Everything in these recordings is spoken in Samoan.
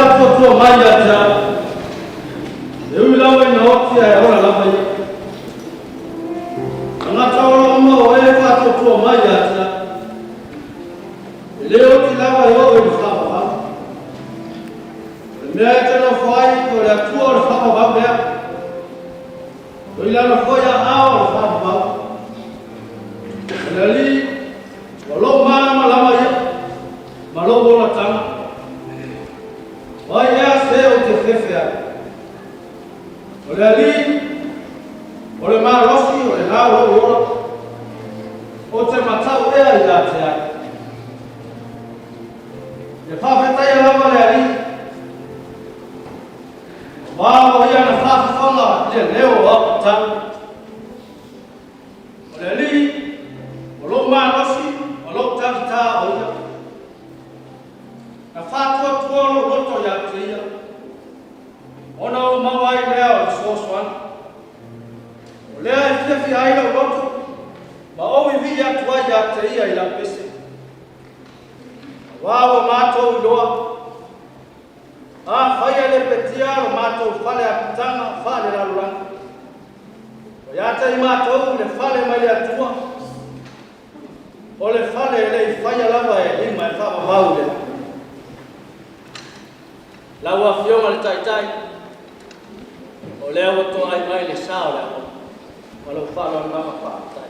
Faatuatua mai ia te au, e ui lava ina oti ae ola lava ia. Tagata ola uma o e faatuatua mai ia te au, e le oti lava e oo i le faavavau. O le mea e te nofo ai o le Atua o le faavavau lea. O i lalo foi aao o le faavavau. O le Alii, o lou malamalama ia, ma lou olataga. O ai ea se ou te fefe ai? O le Alii, o le malosi o le la o lou ola. Ou te matau ea ia te ai. E faafetaia lava le Alii, auā o ia na faafofoga i le leo o au tatalo. O le Alii, o lou malosi ma lou tagitā o ia. Na faatuatua lou loto ia te ia, ona ou maua ai lea o le fesoasoani. O lea e fiafia ai lou loto, ma ou vivii atu ai ia te ia i lau pese. Auā ua matou iloa, afai e lepetia lo matou fale apitaga faale-lalolagi, ua ia te i matou le fale mai le Atua, o le fale e le i faia lava e lima e faavavau i le lagi. Lau Afioga i le Taitai, o lea ua toai mai le sa o le Aoao. Ma lou faaaloalo lava, faafetai.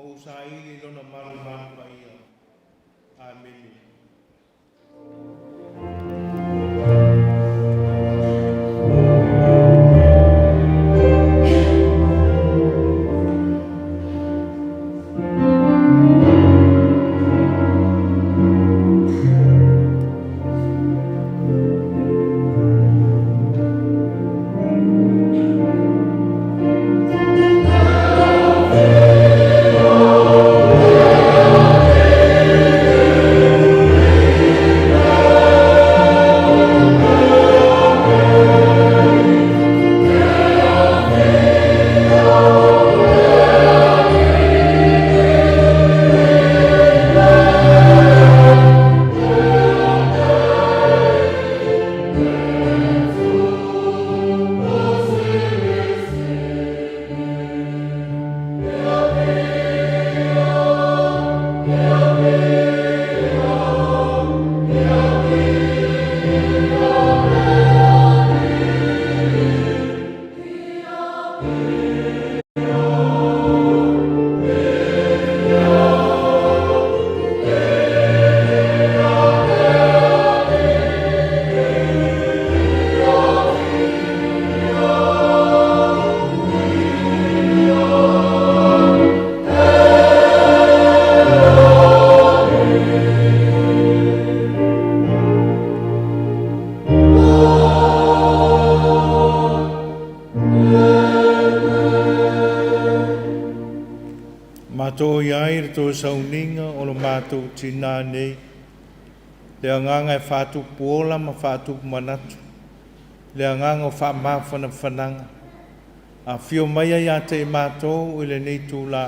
ou saili i Lona malumalu paia. Amene. Matou i ai le tou sauniga o lo matou tinā nei, le agaga e faatupu ola ma faatupu manatu, le agaga o faamafanafanaga. Afio mai ia ia te i matou i lenei itulā,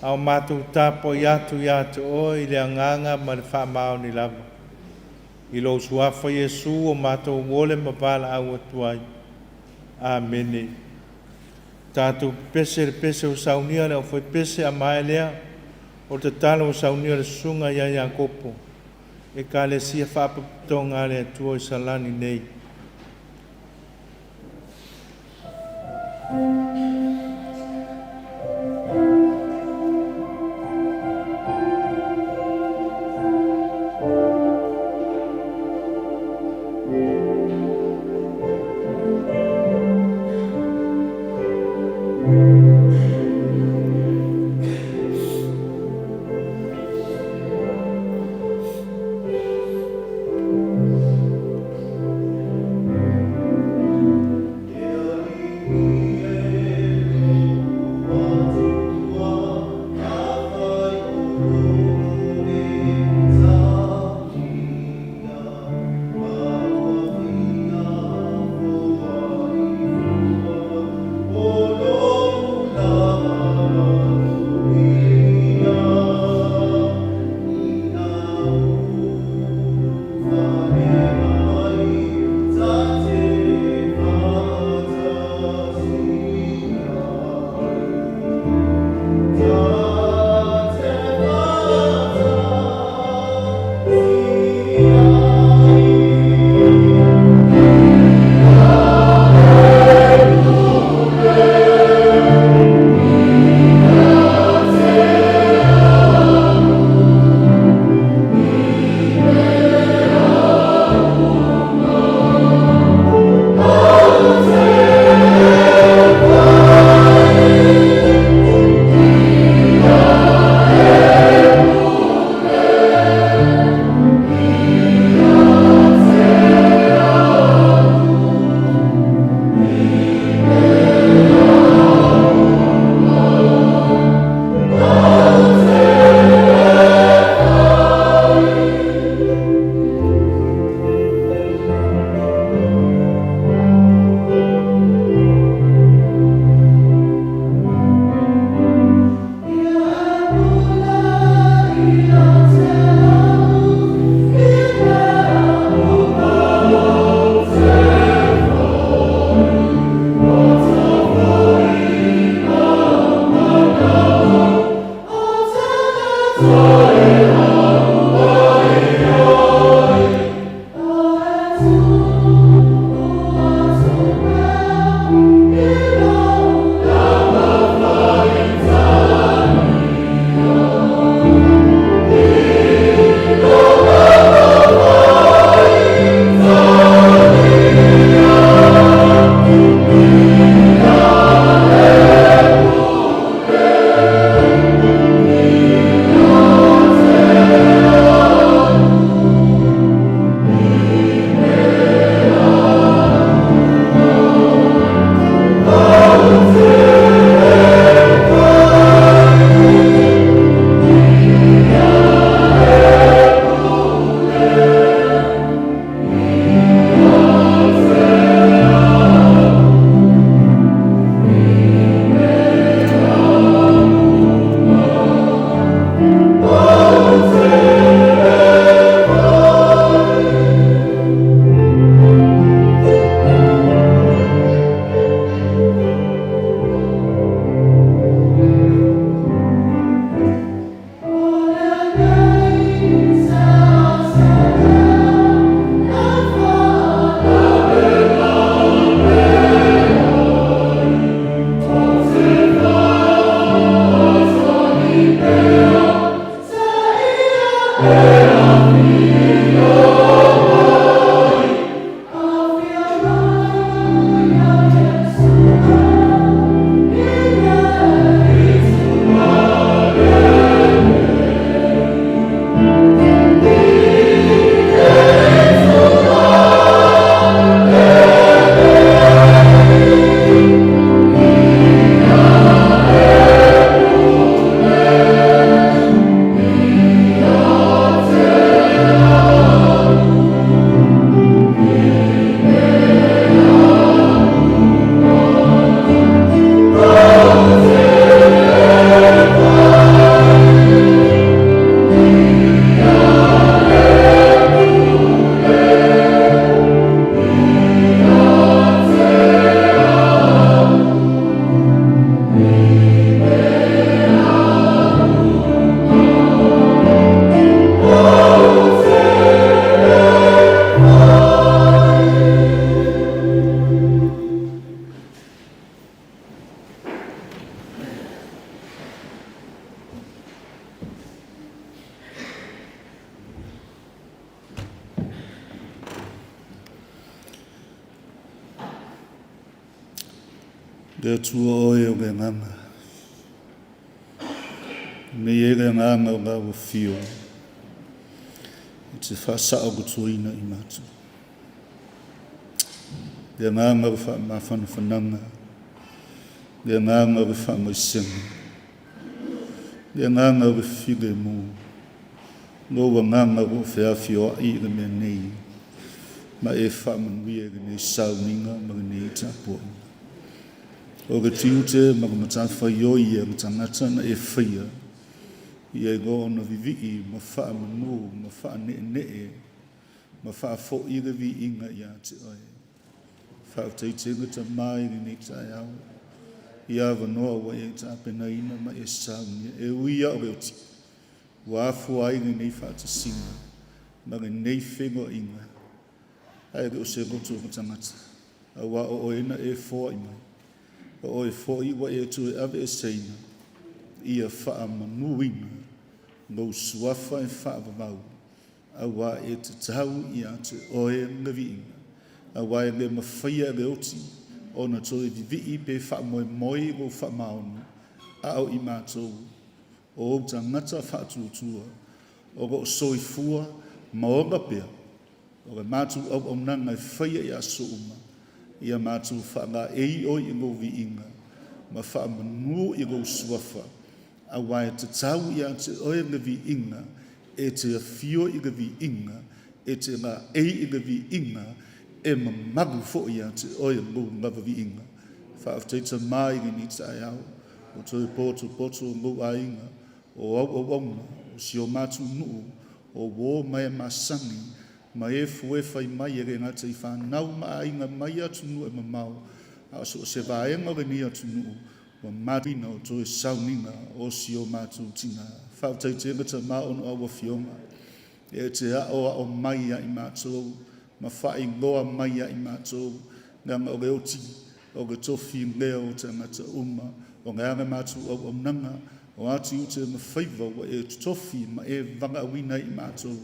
a o matou tapuai atu ia te Oe i le agaga ma le faamaoni lava. I lou Suafa Iesu o matou ole ma valaau atu ai. Amene. Tatou pepese i le pese ua saunia e le aufaipese a maea lea o le tatalo ua saunia e le Susuga ia Iakopo, Ekalesia Faapotopotoga a le Atua i Salani nei. Le Atua oe o le agaga. Nei ai le agaga o lau afio e te faasaolotoina i matou. Le agaga o le faamafanafanaga, le agaga o le faamaisega, le agaga o le filemu, lou agaga o lo o feafioai i le mea nei, ma e faamanuia i lenei sauniga ma lenei tapuaiga. O le tiute ma le matafaioi ia le tagata na e faia, ia iloa ona vivii ma faamanu ma faaneenee ma faafoi le viiga ia te oe. Faafetai tele Tama i lenei taeao i avanoa ua e tapenaina ma e saunia, e ui ia o le oti ua afua ai lenei faatasiga ma lenei feiloaiga, ae le o se loto o le tagata, auā o oe na e foai mai, o oe foi ua e toe aveeseina ia faamanuina lou suafa e faavavau, auā e tatau ia te oe le viiga, auā e le mafaia e le oti ona toe vivii pe faamoemoe i lou faamaoni, a o i matou o ou tagata faatuatua o lo o soifua ma ola pea, o le matou auaunaga e faia i aso uma, ia matou faalaei oe i lou viiga ma faamanu i lou suafa, auā e tatau ia te oe le viiga, e te afio i le viiga, e te laei i le viiga, e mamalu foi ia te oe lou lava viiga. Faafetai Tama i lenei taeao, ua toe potopoto lou aiga, o au auauna, o si o matou nuu, o uō ma e masani, ma e fue fai mai e le gata i fanau ma aiga mai atunuu e mamao, a o so o se vaega o lenei atunuu, ua matuina o toe sauniga o si o matou tina. Faafetai tele Tama ona o au afioga, e te aoao mai ia i matou, ma faailoa mai ia i matou, leaga o le oti, o le tofi lea o tagata uma, o le a le matou auaunaga, o a tiute ma faiva ua e totofi ma e valaauina ai i matou,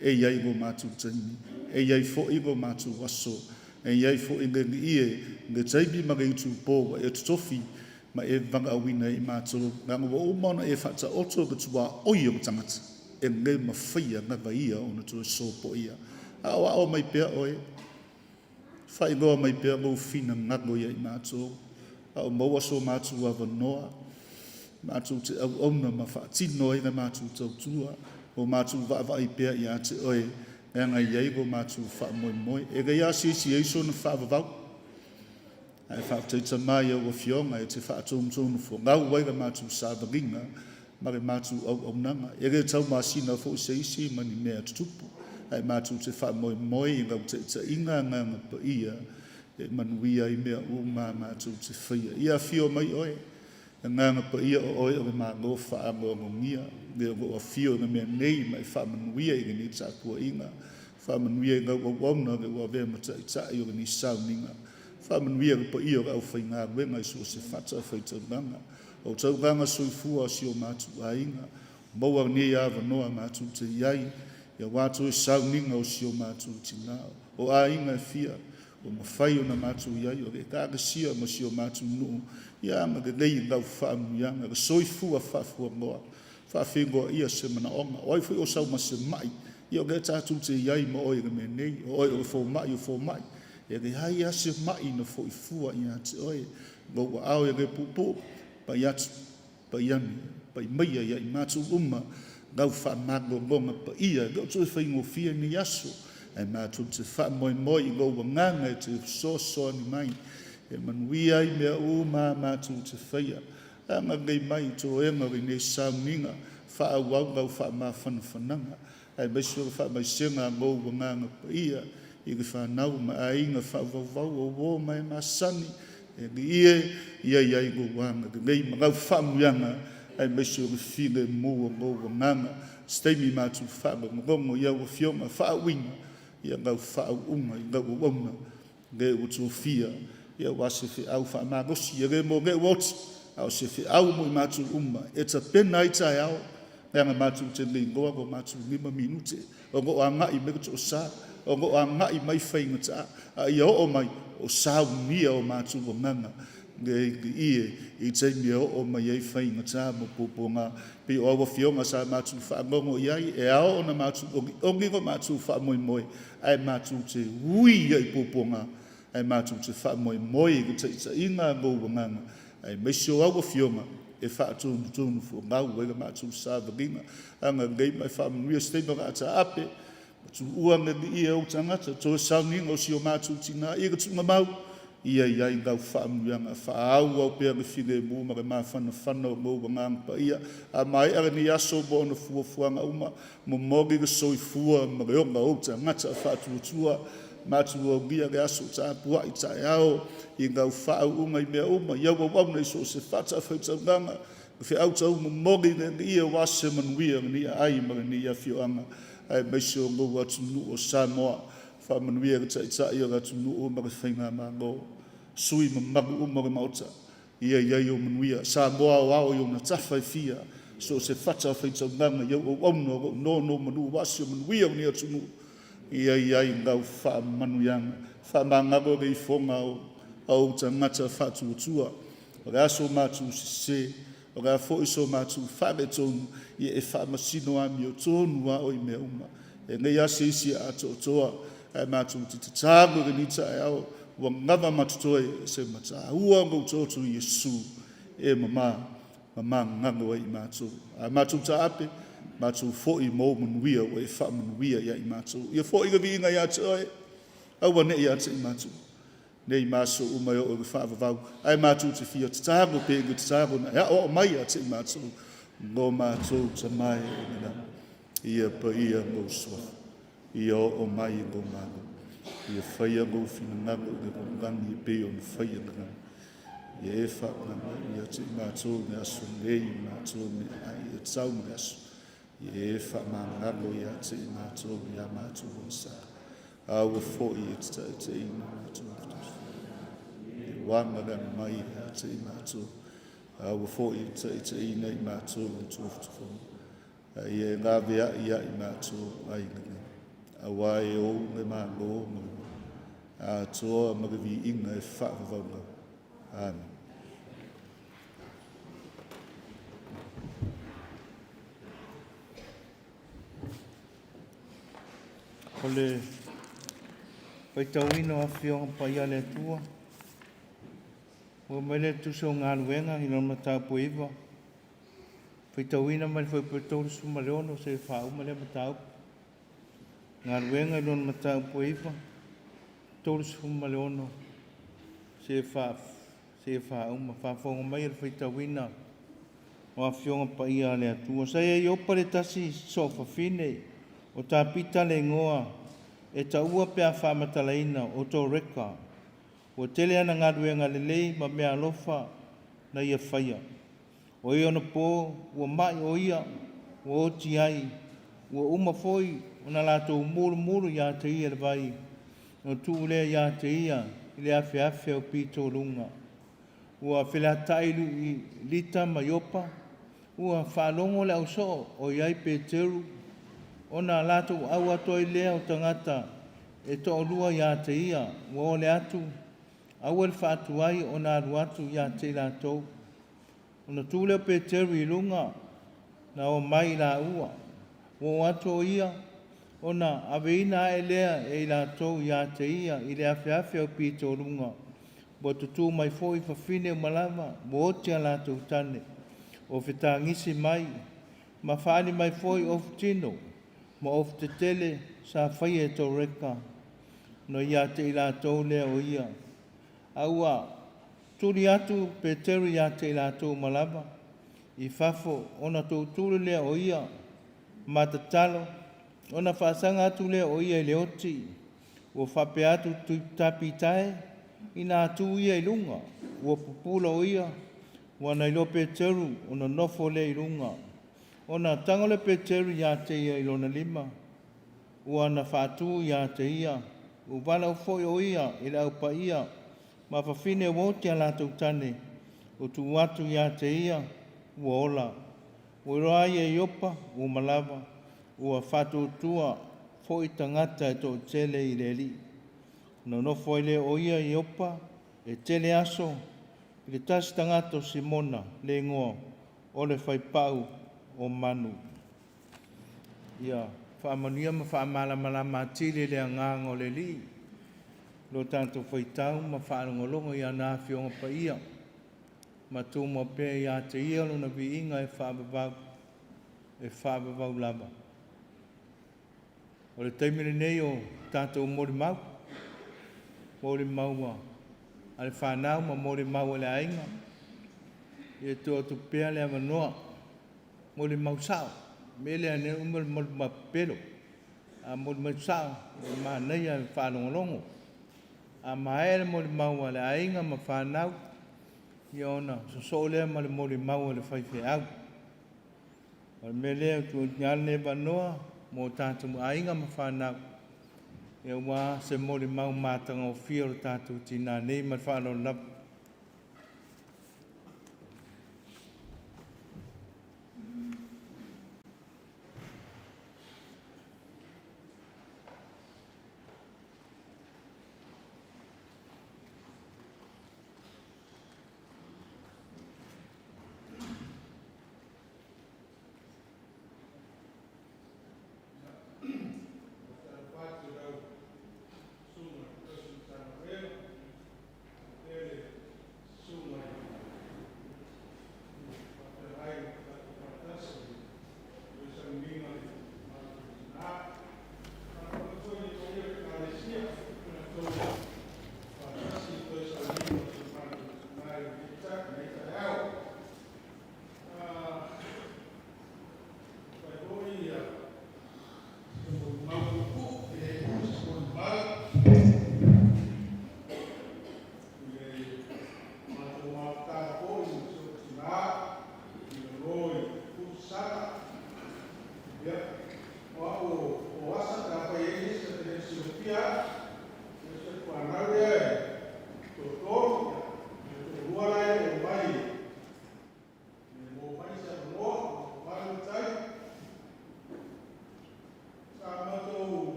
e i ai lo matou taimi, e i ai foi lo matou aso, e i ai foi le alii e, le taimi ma le itupo ua e totofi ma e valaauina ai i matou, leaga ua uma ona e faataoto le tuaoi o le tagata, e le mafaia lava ia ona toe sopoia. Aoao mai pea oe, faailoa mai pea lou finagalo ia i matou, a o maua so matou avanoa, matou te auauna ma faatino ai le matou tautua, o matou vaavaai pea ia te oe, leaga e i ai lo matou faamoemoe. E leai lava se isi e i ai sona faavavau, ae faafetai Tama i au afioga e te faatonutonu folau ai le matou savaliga ma le matou auaunaga. E le taumasina foi se isi ma ni mea tutupu, ae matou te faamoemoe i lau taitaiga Agaga Paia e manuia ai mea uma a matou te faia. Ia afio mai oe, Agaga Paia, o oe o le Malo faaloalogia, le o lo o afio i le mea nei ma e faamanuia i lenei tapuaiga, faamanuia i lau auauna le ua avea ma taitai o lenei sauniga, faamanuia i le paia o le aufaigaluega i so o se fata faitaulaga, o taulaga soifua a si o matou aiga, maua lenei avanoa matou te i ai, aua toe sauniga o si o matou tina, o aiga e fia, ua mafai ona matou i ai, o le Ekalesia ma si o matou nuu, ia agalelei i lau faamanuiaga, le soifua faafualoa, faafeiloaia se manaoga, o ai foi o sau ma se mai, ia o lea tatou te i ai ma oe i le mea nei, o oe o le fomai o fomai, e leai lava se mai na foi fua ia te oe, lou aao e le puupuu, pai atu, pai ane, pai maia ia i matou uma lau faamalologa paia, e le o toe faigofie nei aso, ae matou te faamoemoe i lou agaga e te fesoasoani mai, e manuia ai mea uma a matou te faia. Agalelei mai i toega o lenei sauniga, faaauau lau faamafanafanaga, aemaise o le faamaisega a lou agaga paia i le fanau ma aiga faavauvau o uō ma e masani, e alii e, ia i ai lou agalelei ma lau faamanuiaga, aemaise o le filemu o lou agaga. Se taimi matou faalogologo i au afioga faauuina ia lau faauuga i lau auauna le ua tofia, ia aua se feau faamalosi, e le mo leu oti, a o se feau mo i matou uma e tapena ai taeao, leaga matou te le iloa lo matou 5 minute o lo o agai mai le toasa, o lo o agai mai faigata, a ia oo mai o saunia o matou agaga. Le Alii e, i taimi e oo mai ai faigata ma puapuaga, pei o au afioga sa matou faanono i ai, e ao ona matou ogiogi lo matou faamoemoe, ae matou te ui ai i puapuaga, ae matou te faamoemoe i le taitaiga a lou Agaga, aemaise o au afioga e faatonutonu folau ai la matou savaliga. Agalelei ma e faamanuia se taimi o le a taape, ma tuua le Alii e ou tagata, toe sauniga o si o matou tina i le tuugamau, ia i ai lau faamanuiaga. Faaauau pea le filemu ma le mafanafana o lou Agaga Paia, a maea lenei aso ma ona fuafuaga uma, momoli le soifua ma le ola o ou tagata faatuatua. Matou aulia le aso tapuai taeao i lau faauuga i mea uma, i au auauna i so o se fatafaitaulaga, le feau taumomoli le Alii aua se manuia o lenei aai ma lenei afioaga, aemaise o lou atunuu o Samoa. Faamanuia i le Taitai o le atunuu ma le Faigamalo, sui mamalu uma o le Maota, ia i ai ou manuia. Samoa aoao i ona tafa e fia, so o se fatafaitaulaga i au auauna o lo o nonomanu aua se manuia o lenei atunuu, ia i ai lau faamanuiaga. Faamagalo le ifoga o ou tagata faatuatua. O le a so matou sese, o le a foi so matou faaletonu, ia e faamasino amiotonu lava oe i mea uma. E leai lava se isi e atoatoa, ae matou te tatalo i lenei taeao, ua lava ma totoe se mataua o lou toto Iesu e mama ma magalo ai i matou. A matou taape, matou foi ma ou manuia ua e faamanuia ia i matou. Ia foi le viiga ia te oe, aua ne i ia te i matou. Nei ma aso uma e oo i le faavavau, ae matou te fia tatalo pea i le tatalo na e aoao mai ia te i matou, lo matou Tama e i le lagi, ia paia lou suafa, ia oo mai lou Malo, ia faia lou finagalo i le lalolagi e pei ona faia i le lagi. Ia e faamama ia te i matou i le aso nei i matou meaai e tatau ma le aso, ia e faamagalo ia te i matou i a matou onosaka, a ua foi e te taitaiina matou i le uaga mai ia te i matou, a ua foi e te taitaiina i matou i le tofutofuga, a ia e laveai ia i matou ai lenei. Auā e ou le Malo ma le atoa ma le viiga e faavavau lava. Amene. O le faitauina o Afioga Paia a le Atua, ua mai le tusi o galuega i lona mataupu e 9, faitauina mai le fuaiupu e 36 seia faauma lea mataupu. Galuega i lona mataupu e 9, 36 seia faauma. Faafofoga mai le faitauina o Afioga Paia a le Atua. Sa i ai i Iopa le tasi soofafine o Tapita le igoa e taua pe a faamatalaina o Toreka. Ua tele ana galuega lelei ma meaalofa na ia faia. O ia ona pō ua ma'i o ia ua oti ai, ua uma foi ona latou mulumulu iā te ia le vai, ona tuu lea iā te ia i le afeafe o pitoluga. Ua feleata'i i Lita ma Iopa, ua faalogo le ausoo o i ai Peteru, ona latou ʻau atu ai lea o tagata e toalua iā te ia, ua ole atu, aua le faatuai ona alu atu iā te i latou. Ona tu lea o Peteru i luga, na o mai i laua. Ua oo atu o ia, ona aveina ae lea e i latou iā te ia i le afeafe o pitoluga. Ua tutū mai foi fafine uma lava, ua oti a latou tane, o fetagisi mai, ma faaali mai foi ofu tino ma ofu tetele sa faia e Toreka, ona iā te i latou lea o ia. A ua tuli atu Peteru iā te i latou uma lava i fafo, ona toutuli lea o ia ma tatalo, ona faasaga atu lea o ia i le oti. Ua faapea atu Tapita e, inā tu ia i luga, ua pupula o ia, ua na iloa Peteru ona nofo lea i luga. Ona tago lea o Peteru iā te ia i lona lima, ua na faatū iā te ia, ua valaau foi o ia i le au paia ma fafine ua oti a latou tane, ua tuu atu iā te ia, ua ola. Ua iloa ai e Iopa uma lava, ua faatuatua foi tagata e toatele i le Alii. Ona nofo ai lea o ia i Iopa e tele aso. i le tasi tagata o Simona le igoa o le faipau o manu. Ia faamanuia ma faamalamalama atili le Agaga o le Alii lo tatou faitau ma faalogologo i ana Afioga Paia, ma tumau pea ia te Ia Lona viiga e faavavau, e faavavau lava. O le taimi lenei o tatou molimau, molimau a le fanau ma molimau a le aiga, ia tuu atu pea le avanoa, molimau sao, mea lea ne uma le molimau pepelo, a molimau sao, e manaia le faalogologo. A maea le molimau a le aiga ma fanau, ia ona sosoo lea ma le molimau a le faifeau. O le mea lea, tuuina lenei avanoa mo tatou aiga ma fanau, ia aua se molimau matagofie o le tatou tinā nei ma le faaaloalo lava.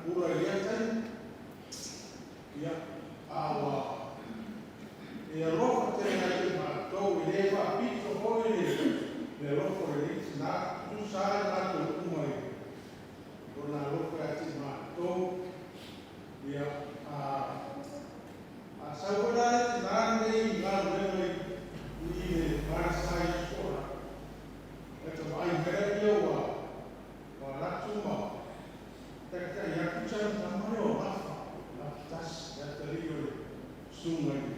pula i lea taimi. Ia, a ua e alofa tele ia te matou, e le faapito foi le alofa o lenei tinā, tutusa lava le matou uma i lona alofa ia te matou. Ia, a a sau foi la le tinā lenei i galuega i le Malesa i Aso Toonai, ia ta vaai mai lea ua alu atu ma taitai atu sana tama lea o Gafa, Gafatasi, le atalii o le susuga i le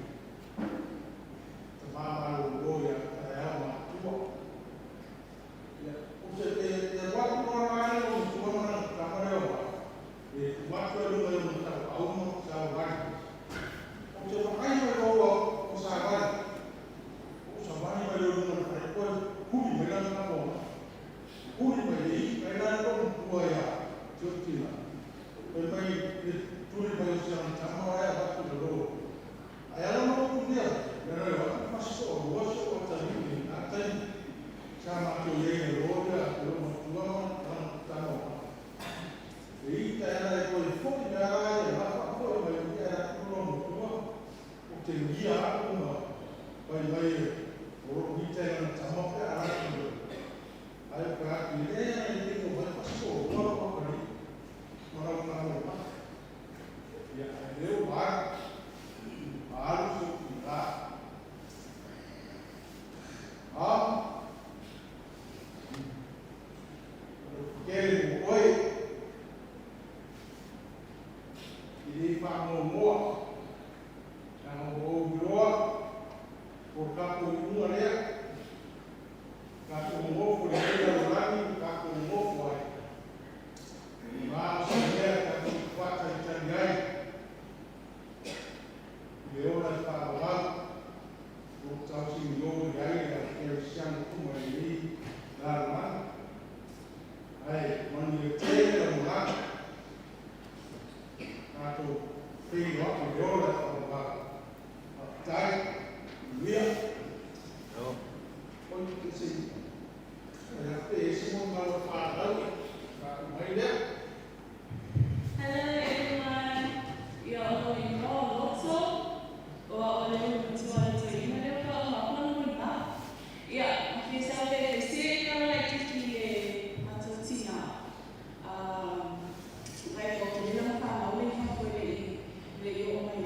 tama malolo ia Taeao Matua. Ia, ou te alu atu loa la lea o matua ma lana tama lea o Gafa, e tuu atu ai luga i ona tauau ma savali. Ou te vaai mai loa ua savali, ua savali mai loa i luga o le faletua, huli mai lana tama o Gafa. Huli mai le i mai la le matua ia Tiotina. Fai mai le tuli mai o si ana tama e avatu i lalo. Ae ala ma upu lea, mea na o atu fasi o lua se o atalii i lena taimi. Sa matou i ai i lalo lea o lou matua ma lana tama o Gafa. E i ta ela e toe foi mai ala ia Gafa foi mai i ela atu lou matua o te gia aku ma fai mai o lou ita e lana tama pe a atu i lalo. Ae o ka atu i lea e le o mai fasi o lua o atalii ma lau tama o Gafa. Ia, ae leu alu, alu so i la. A, kele mo oe, i le whaangoa, na o ou iloa, o tatou iuga lea, tatou nofo i lenei lalolagi, tatou nofo ai. Ma o se mea tatou te faatalitali ai, i le ola e faavavau, o tausinio i ai le kerisiano uma i lenei lalolagi. Ae manuia tele lau malaga, tatou feiloai i le ola e faavavau. Faafetai, manuia. Oi, se e pe ese mo malo whanau, ka mai lea. Hello everyone. Ia o ino loto o a o le matua le toeaina lea pa o mapona mo ina. Ia, ma fia sa le se ka la tiki e matou tina. Vai o ke lena whanau le fafo le i le i o mai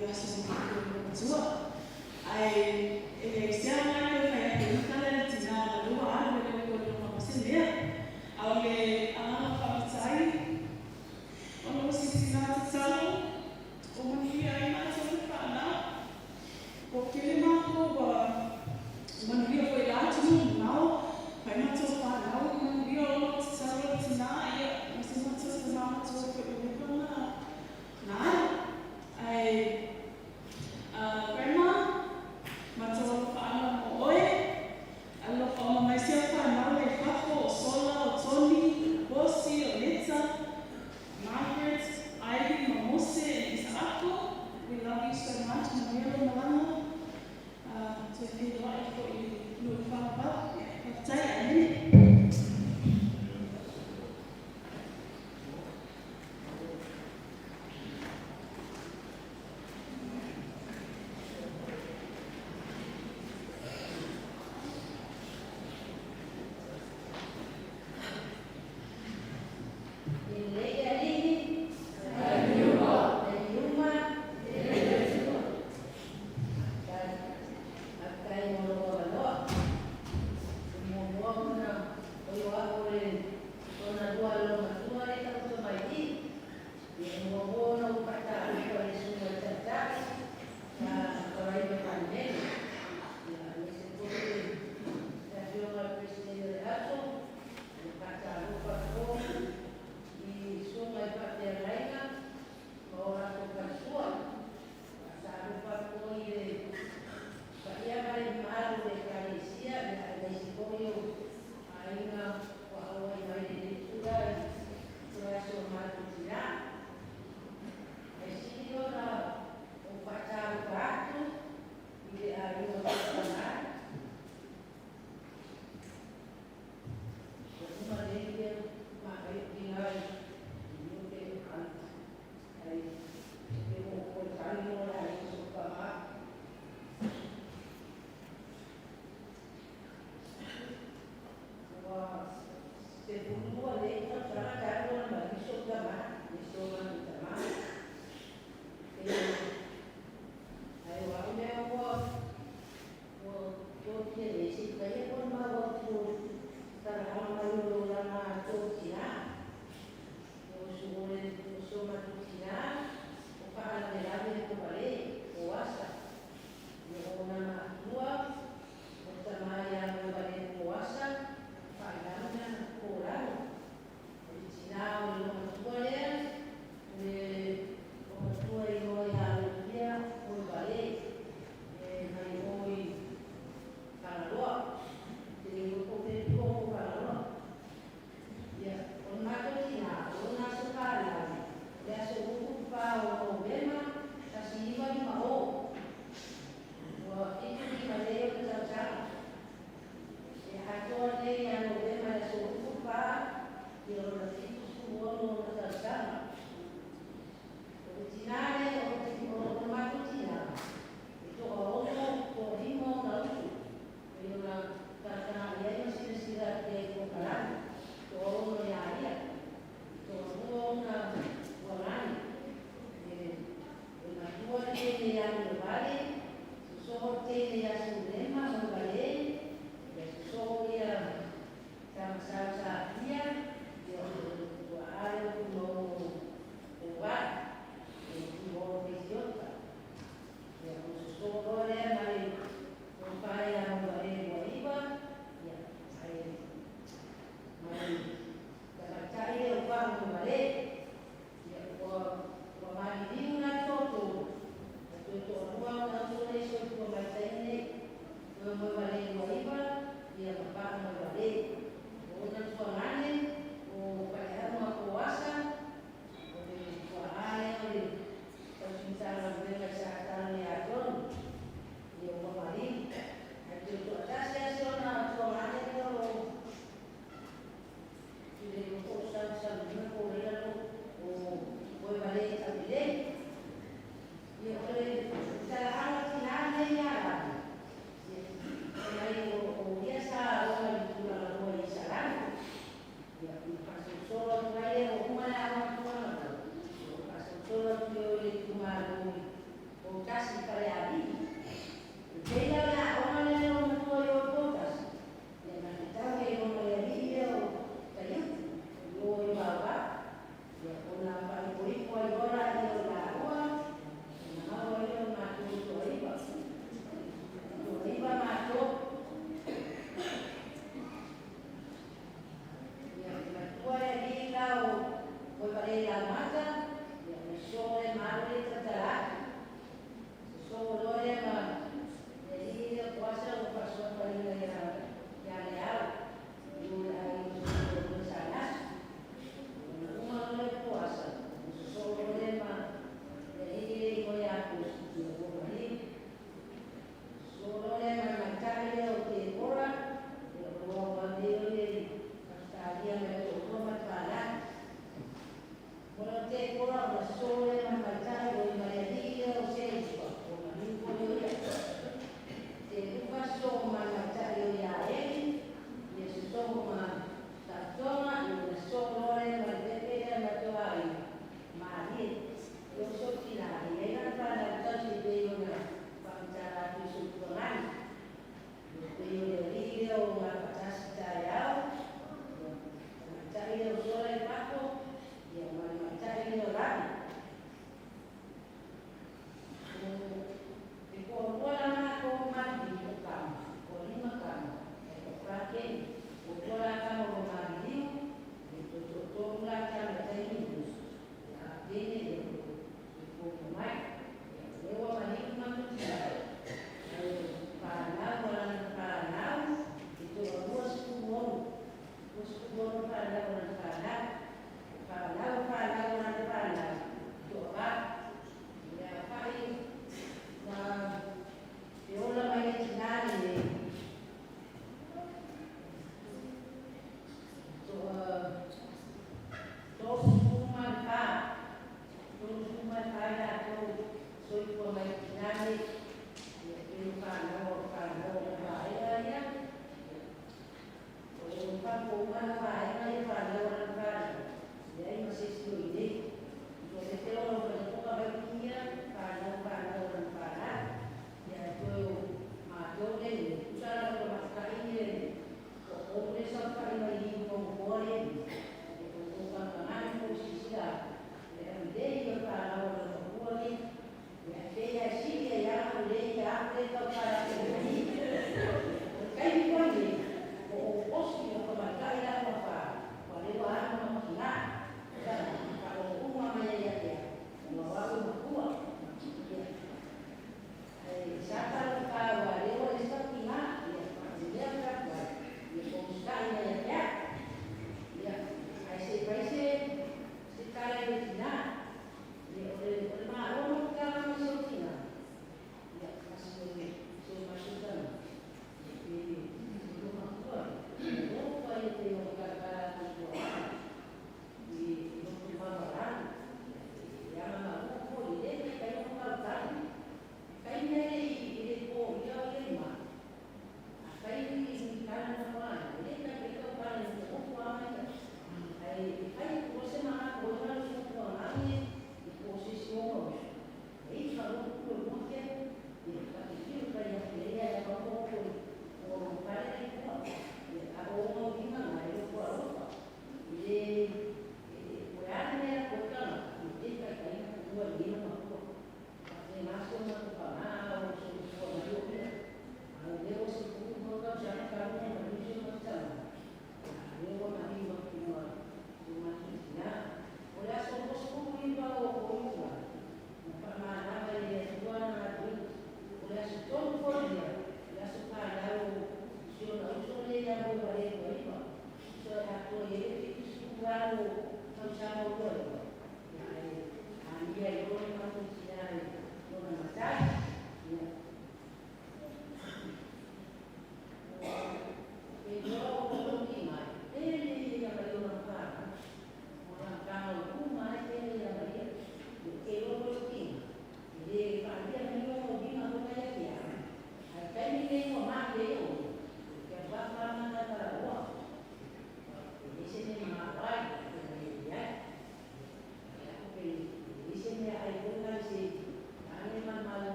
le aso mo ke matua. Ai e le sea mai le whai ake i kala le tina na lua alu le le kore ma se mea. Au le anga whakatai ona o si tina tatalo o manuia ai mātou le whanau. O kele mākou wa manuia foi la atu nau, whai mātou whanau, manuia o no tatalo tina ia, ma se mātou te mātou foi o lepa na ai. Grandma, mātou whaana mo oe, alofa o mai sia whanau le fafo o Sola, o Tony, Bosi, o Neta, Margaret, Ivy, Mamose, and Isaako. We love you so much. Manuia lo malanga. Toe whiroa i fo i no i whāpā. Ia, whakatai, amene. Lelei alihi, le uma, faafetai mo lou avanoa. Muamua ona Savali, sosoho le teine ia Sulema Moivalē, ia sosoho ia Tamasau sa Apia, ia o le tuaa lea o Tuimaono Pouvaai, le Tuimaono Fesiota. Ia ona sosoho loa lea ma le tofa ia Moivalē Luaiva, ia ae ma le tamaitai lea o Vaa Moivalē. Ia ua maliliu la toatolu, na toe toalua ona uso nei soifua mai i taimi nei.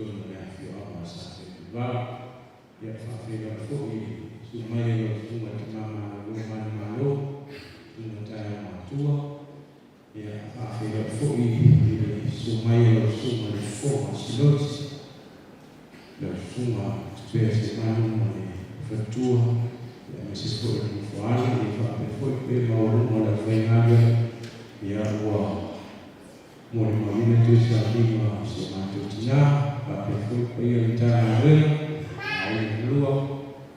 totonu o le afioaga o Safetulao. Ia, faafeiloai foi i le susu mai o lau Susuga i le Tama Malolo Manumalo, Susuga Taeao Matua. Ia, faafeiloai foi i le susu mai o lau Susuga i le Fofoga o Sinoti, lau Susuga Tupea Semanu ma le faletua, aemaise foi o le nofoaalo, ia faapea foi le paia maualuga o le aufaigaluega, ia ua molimauina toe sauniga o si o matou tina, faapea foi le paia o le Matagaluega, aiga e lua,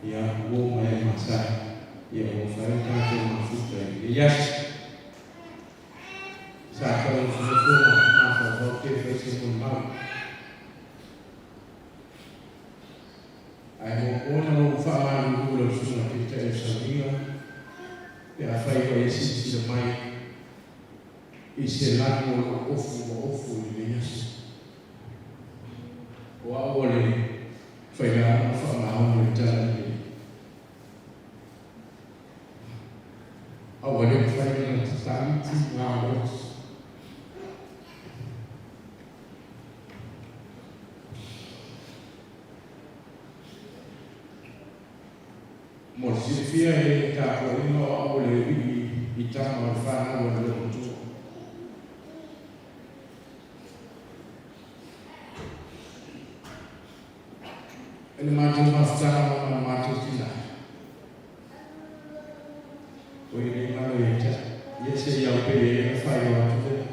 ia uo ma e masani, ia ua mafai ona tatou mafuta i lenei aso. Sa tau nofonofo ma mafaufau pe fai se molimau. Ae muamua ona ou faamalulu lau Susuga Taitai o le Sauniga, pe afai ua e silasila mai i se lanu o lou ofu ua ofu i lenei aso. O au o le failauga faamaoni o le Tala Lelei. A ua le mafai ona tatali tiga loto. Mo le silafia e le tapuaiga o au o le alii i tama o le fanau a le loomatua. I le matou mafutaga ma le matou tina, o i le galo ia te au, ia se i au pei e ona faailoa atu lea.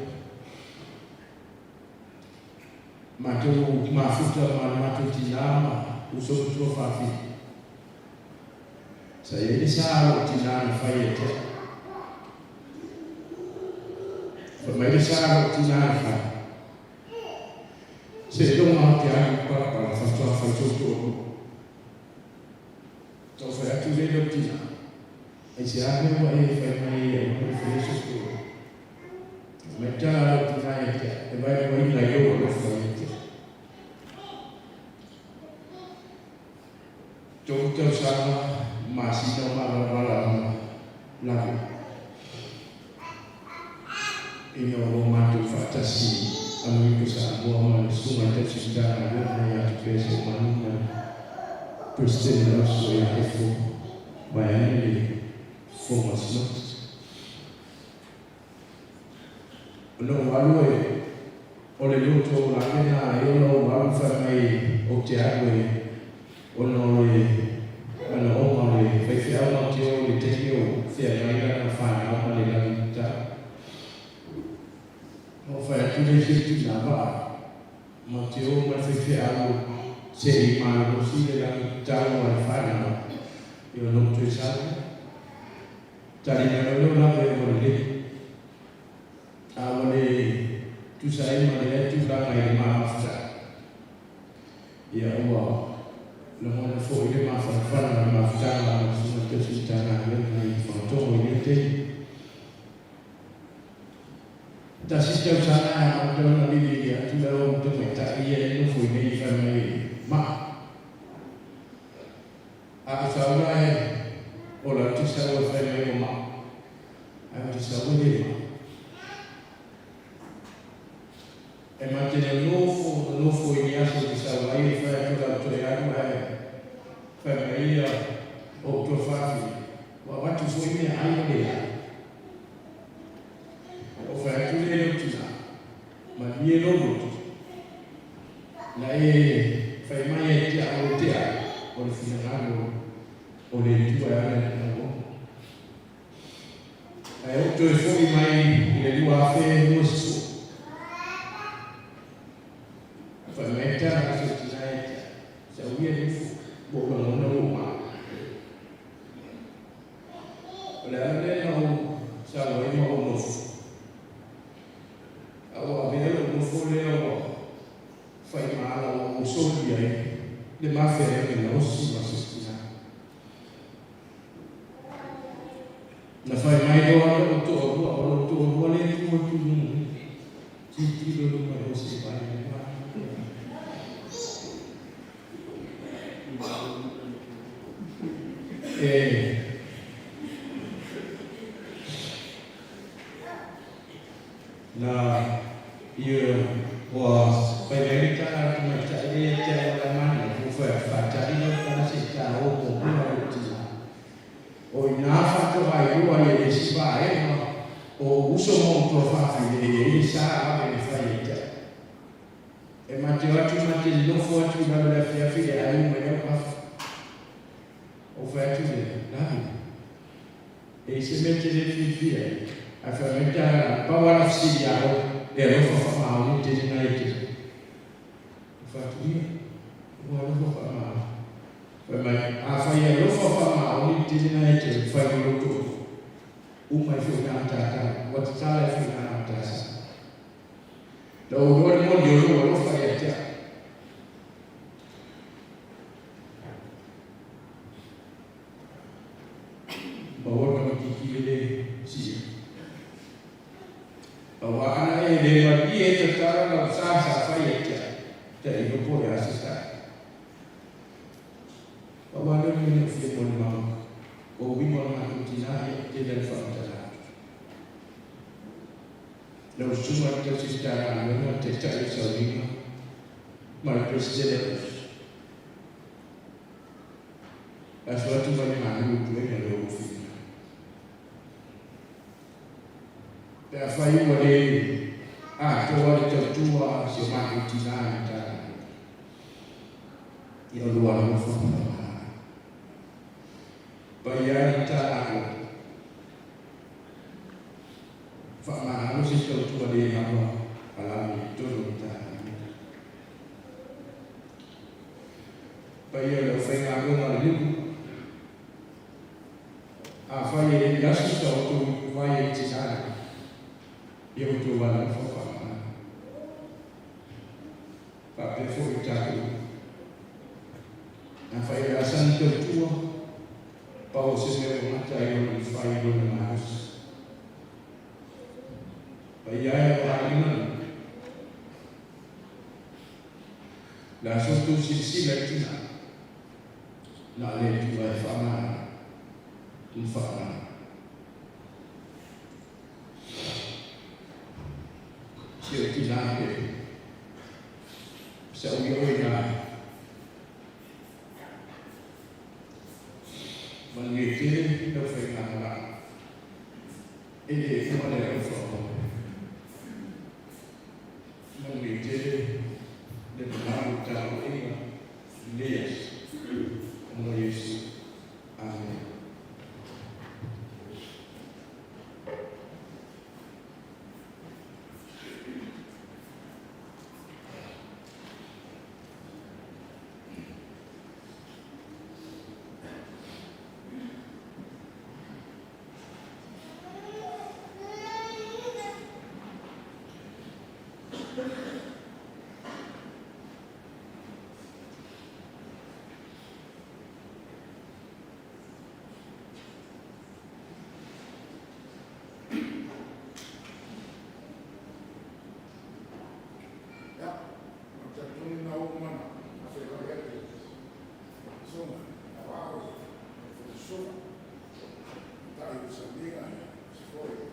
Matou mafuta ma le matou tina ma uso matua faafia. Sa i ai le sa a lou tina na fai ia te au. Fai mai le sa a lou tina na fai. Seiloga ou te alu i palapala faatoa fai sou toalua. Tau fai atu lea i lou tina, Aisea mea ua e fai mai ai e aua ne i faia sou toalua? Fai mai le tala a lou tina ia te au, E vaeluaina i lou alofa ia te au. Tolu tausaga ma masina o mavalavalavana lava ina ua matou faatasi i Amerika Samoa ma le Susuga i le Tausi Matagaluega ia Tupea Seumanu ma le Peresetene o le Uso ia Efo vaeane le Fofoga o Sinoti. Ona ou alu e o le loto o lave na e ona ou alu fai mai ou te alu e ona o le manaoga o le faifeau ma te o i le taimi o feagai lana fanau ma le lagi tau. Ona ou fai atu lea i se tina vaa ma te o ma le faifeau se i malolosi le lagi tau a le fanau i ona ou toe sau lea. Tali mai loa lea o lave ua lelei. A ua le tusa ai ma lea tulaga i le ma mafuta, ia ua lagona foi le mafanafana o le mafutaga ma le Susuga Tausi Matagaluega i Fagatogo i lea taimi. Tasi tausaga e amata ona lilili atu le au tamaitai ia e nofo i nei fai mai maa. A o sau la e ola ou te sau e fai mai ua maa. Ae ou te sau e le maa. E ma te nonofo, nonofo i ni aso ou te sau ai e fai atu la ou toe alu ae fai mai ia ou tuafafine, ua avatu foi meaai ua le ai. Ou fai atu lea i lou tina, malie lou loto, na e fai mai ai te au ou te ai, o le finagalo o le Atua e ala i lana auauna. Ae ou toe foi mai i le 2020. Fai mai le tala a si ou tina ia te au, Sau ia e nofo, ua ou lagona ua ou malu. O le ala lea na ou sau ai ma ou nofo. A ua avea lou nofo lea ua fai ma ala ua ou soli ai le mafeaega na osi ma si ou tina. Na fai mai loa lou toalua, o lou toalua lea e tu atu i luga nei. Tilotilo i luma i o se i vaai mai ma. E na ia ua fai mai le tala a le tamaitai lea. atu i lalo le afiafi le ai mai au kafa. O fai atu le lavi. E se mea te le filifia ai. Ae fai mai tala, pau lava la fesili ia oe, le alofa faamaoni tele na e te. Ou fai atu, ia, ua alofa faamaoni. Fai mai, afai e alofa faamaoni tele na e te fai ma lou tootoo, uma ai foi i ina matata, ua tatala ai foi i ina matasa. Na ou iloa le moni o lou alofa ia te au. Maua le tamaititi le le sia. Aua ana e le malie e tatala lau sa sa fai ia te au, ta iloa po o le a se tae. Pau lava lea o le mea na ou fia molimau atu, o uiga o le matou tina ia e tele lava ina faamatala atu. Lau Susuga i le Tausi Matagaluega, le Taitai o le Sauniga ma le Peresetene o le Aso. Aso atu mai le manu i Pulega le ou finagalo. Pe afai ua le atoa le tautua a si o matou tina i le Matagaluega, ia lua alofa ma faamagalo. Paia ai le Matagaluega, faamagalo se tautua le lava a lalo i totonu o le Matagaluega. Paia o le aufaigaluega a le nuu, afai e le i aso sa outou ipuvai ai i tina nei, ia outou alalofa faamagalo. Faapea foi i tatou nuu. Afai o le a sani tautua, pau o se mea ua gata ai lona mafai i lona malosi. Paia e o aiga ma nuu, Le aso tou silasila i tina, na le Atua e faamagalo ma faamagalo. Si ou tina pe sa ui oe na manuia tele lau faigamalaga e le uma le alofa o oe. Manuia tele le mamalu o le tapuaiga i lenei aso. Ona o Iesu. Amene. Ia, ou te talitonu lena ua uma ona faafeiloai atu e le Susuga i le Aoao le Susuga Taitai o le Sauniga aemaise foi o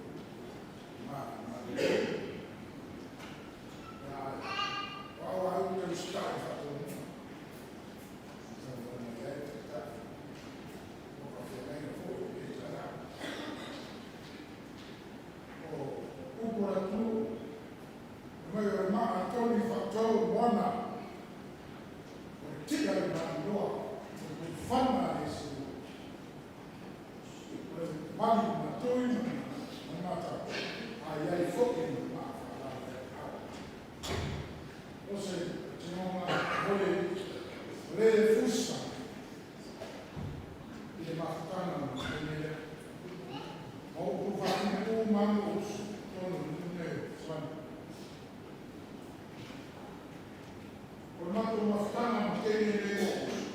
Tama na Ia, o au lava ia ou te usitai i le faatonuga na saunoa mai ai le Taitai o faafeagaiga foi i lenei taeao. O upu a le atunuu, fai mai o le maa e toli faatou moana, o le ti'a i Maninoa, o le mulifaga a le selu. O le mali matui ma le matau, a i ai foi ma le maa faalaveave. O se tinoga ole o le fusa i le mafutaga ma le taimi lea. Ma upu faatupu ma usu tonu i nuu nei o Fesoasoani. O le matou mafutaga ma taimi nei ua usu.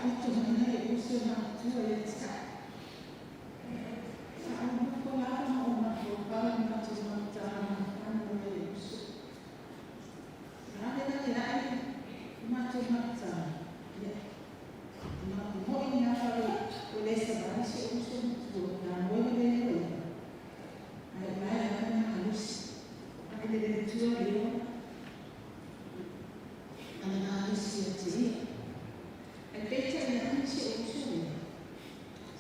Whakaoto mai ai le uso matua ia te au. Sa o nofo lava ma o mafaufau i matou mafutaga mafana ma le uso. Na ave ave ae i matou mafutaga, ia, e mamoe lava ua le savali si ou uso matua na moe lelei ai ia, ae o la e lava le malosi. Ae le le tua le ola a le malosi ia te ia. Ae peitai ane si ou uso lea,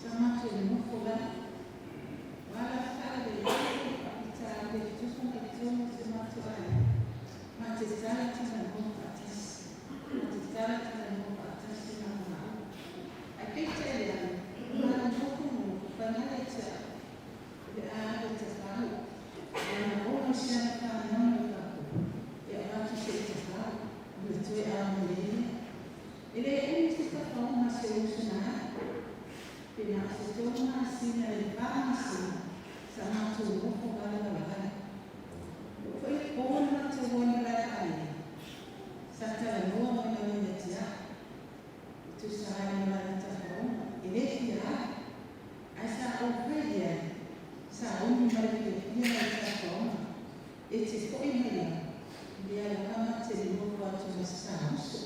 sa matou nonofo lava. Ua ala faalavelave le faafitauli e tutupu mai totonu o si o matou aiga, ma te tala talanoa faatasi, ma te tala talanoa faatasi na o maua. Ae peitai ane, ua ala nofo nofo fai mai ia te au, o le a alu e tafau, e ana oo mai si ana fanau mai fafo, e avatu se i tafau, ona toe ao mai ai lea. E le umi se tafaoga a si ou uso na alu, pe na o se 3 masina i le 4 masina sa matou nofo valavala ai. E oo foi i le po na matou o ai i malae vaalele, sa talanoa mai lava ia te au, e tusa ai ma lana tafaoga, e le fia alu, ae sa ou fai i ai, sa umi ma le fiafia lau tafaoga, e te foi mai lava, o lea lava ma te nonofo atu ma si ta uso.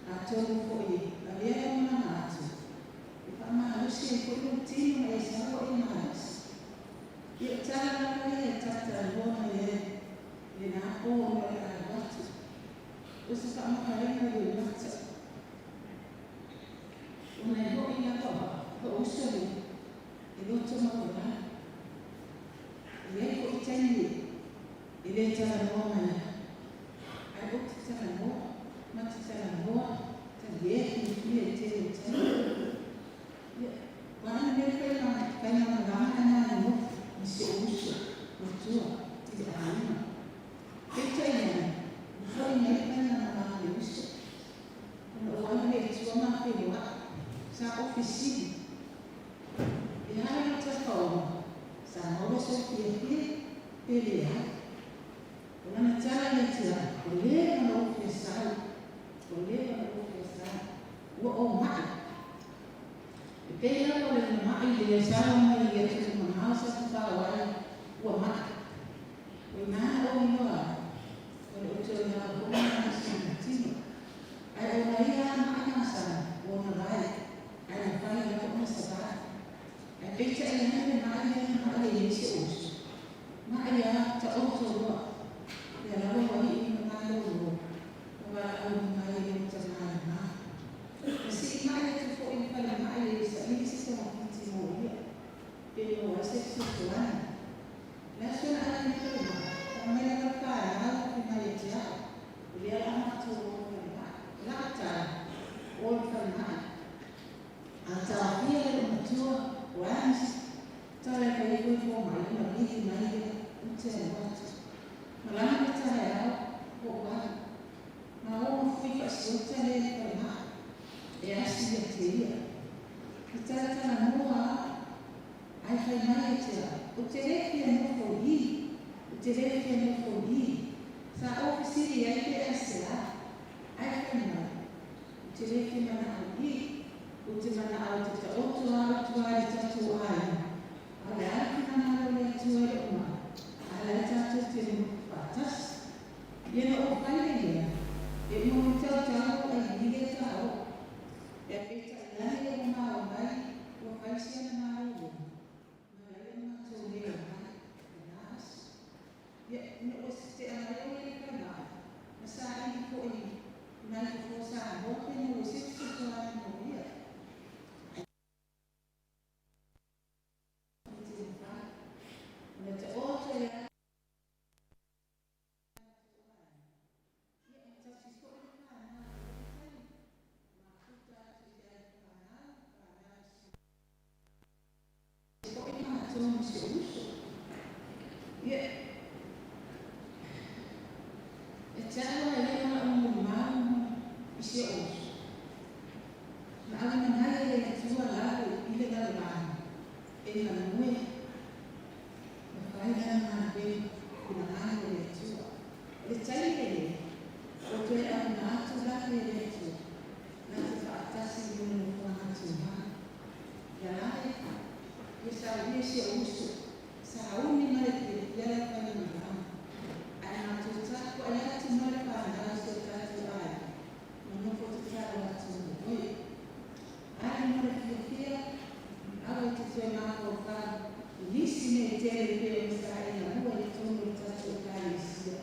Atonu foi e avea lau malaga atu, e faamalosi ai foi lou tino ma e sau ai malosi. Ia o tala lava ia e talatalanoa mai ai i lena po ona o le alu atu. O se faamavaega i lou mata, ona e hoʻi lava lou uso lea e loto maualalo. E i ai foi taimi e le talanoa mai ai, ae ou te talanoa ma te talanoa, talie fiafia i tele o taimi. Ia, o a ni mea faigamalaga na e nofo ma si ou uso matua i le aiga. Peitai ane, ua foi mai le faigamalaga a le uso, ona ou alu lea i tua ma feiloai. Sa ou fesili, E a lau tafaoga, sa maua sou fiafia pe leai? O lana tala ia te au, Ua leva ona ou fia sau, ua leva ona ou fia sau, ua ou maʻi. E pei lava o le maʻi lea sa oo mai i atunuu mamao sa tafao ai, ua maʻi. O i ina na ou iloa ai, o le o toe lava foi lena o sina tino. Ae o na ia a maʻi masani, ua mavae, ae mafai lava ona savali. Ae peitai ane le maʻi lea na maʻi ai nei si ou uso, maʻi a taoto loa, lea lava ua iu ina malolo, ua valaauina ai e lona tama e ma. Na siimai atu foi i le falemai e saili se togafiti mo ia, pe maua ai se fesoasoani. O le aso na ave ai i le falemai, fai mai lava le fanau fai mai ia te au, o lea o le a matou o i le falemai. O lau tala, o i le falemai. A taofia le loomatua o Agnes, tala e fai ifo i fomai ona vili mai lea ou te alu atu. Malaga le taeao, ou alu. Ma o ma fui faasiota lea i le falemai e asi ia te ia. E talatalanoa a, ae fai mai ia te au, Ou te le fia nofo i i, ou te le fia nofo i i. Sa ou fesili ai pe aisea, ae fai mai, Ou te le fia manao i i, ou te manao e te taoto a au i tua i le tatou aiga. A o le a le finagalo o le Atua i lou mau, a la e tatou te nonofo faatasi. Ia na ou fai le lea, e uma mai tautau ai i lea taoo. Ae peitai ane ua maua mai ua fai si ana malologa, ma laia na matou le omai lena aso. Ia, ina ua tea mai o ia i falemai, na saili foi i nai fofo Samoa pe maua se fesoasoani mo ia. Ae te mafai ona taoto e ala matou aiga. Ia, e tasi foi le fanau i lea taimi, mafuta atu i ai fanau, fanau i foi matou ma si ou uso. Ia, e te au a ia lau molimau i si ou uso. Na auina mai e le Atua lalo i le lalolagi e galue ma fai lana galuega finagalo o le Atua. O le taimi lenei, ua toe auina atu lava e le Atua na te faatasi i lona. saunia si ou uso, sauni ma le fiafia lau faigamalaga. Ae matou tapuai atu ma le fanau i si o tatou aiga, ma nofo tatalo atu mo oe. Alu ma le fiafia, aua e te toe mafaufau i nisi mea e tele e pei ona sa e galue i totonu o le tatou Ekalesia,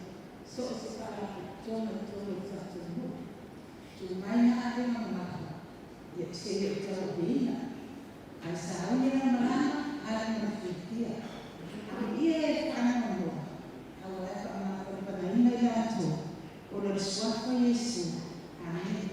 so o se faalapotopotoga i totonu o le tatou nuu. Tuu mai na avega mamafa, ia e te le o tauaveina. Ae sauni lau malaga, alu ma le fiafia. Amuia e faanoanoa, aua e faamafanafanaina i latou ona o le Suafa o Iesu. Amene.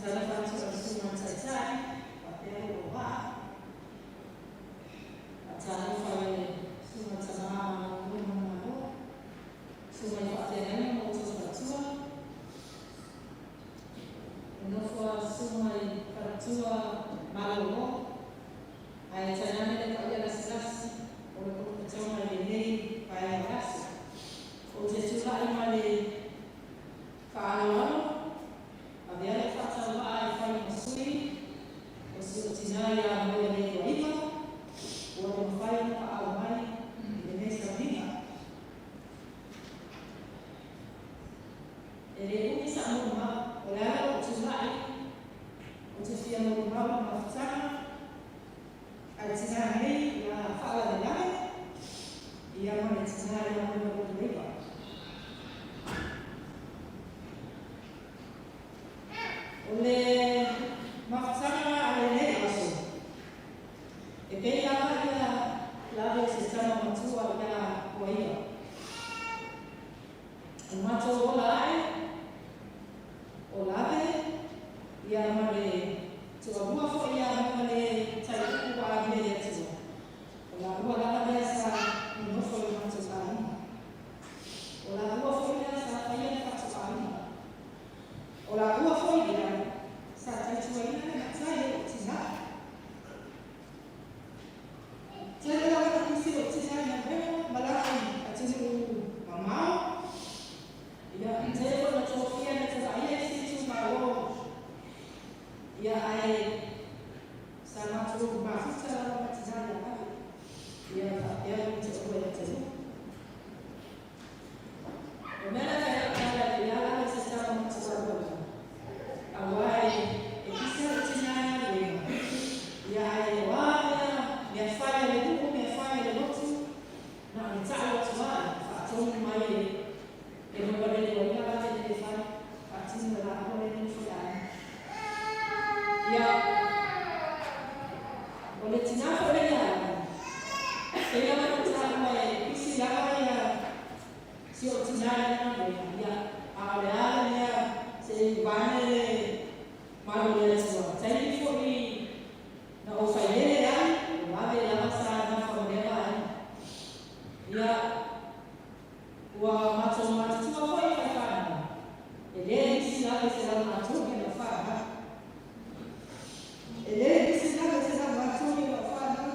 Faatalofa atu i lau Susuga i le Taitai faapea lou auvaa. Faatalofa i le Susuga i le Tama Malolo Manumalo, Susuga i Faafeagaiga ma outou Faletua, le nofo a Susuga i Faletua Malolo, ae tainane le paia lasilasi o le potopotoga i lenei vaega o le aso. Ou te tulai ma le faaaloalo, avea lou faatauvaa e fai ma sui o si ou tina ia Moealeituaiva, ua le mafai ona paau mai i lenei sauniga. E le umi sa molimau, o le ala o lou tulai, ou te fia molimau i le mafutaga a le tina nei na faalavelave ia ma le tina ia Moealeituaiva. O le mafutaga a lenei aso, e pei lava ia lave o se tama matua ia Poaiva. O le matou ola ae, o lave ia ma le toalua foi ia le Taiupu ua agia i le Atua. O laua lava lea sa nonofo i le matou aiga. O laua foi lea sa faia le fatuaiga. O laua foi lea sa tautuaina le matai o lou tina. Tele lava ina pisi lou tina i galuega, malaga i atunuu mamao. Ia, tele foi ina tofia na te vaaia isi itumalo. Ia, ae sa matou mafuta lava ma tina ia Ave. Ia, faapea lou toalua ia Taiupu. O mea la fai lau tala e pei lava se tama matua lua. Aua e pisi lou tina i galuega. Ia, ae o a mea fai a le nuu, mea fai a le lotu, na o le tau atu lava, faatonu mai e Moealeituaiva la le le fai, faatino e laua le nofo i aiga. Ia, o le tina foi lea ia Ave, pei lava ona taua e pisi lava ia si ou tina i lana galuega, ia, a o le a le mea se i vaeane le malu o le Atua. Taimi foi na ou failele ai, o Ave lava sa nafa ma lea vaega. Ia, ua matou matutua foi i fai fanau, e le lisi lava i se laumatuli i lau fanau. E le lisi lava i se laumatuli i lau fanau.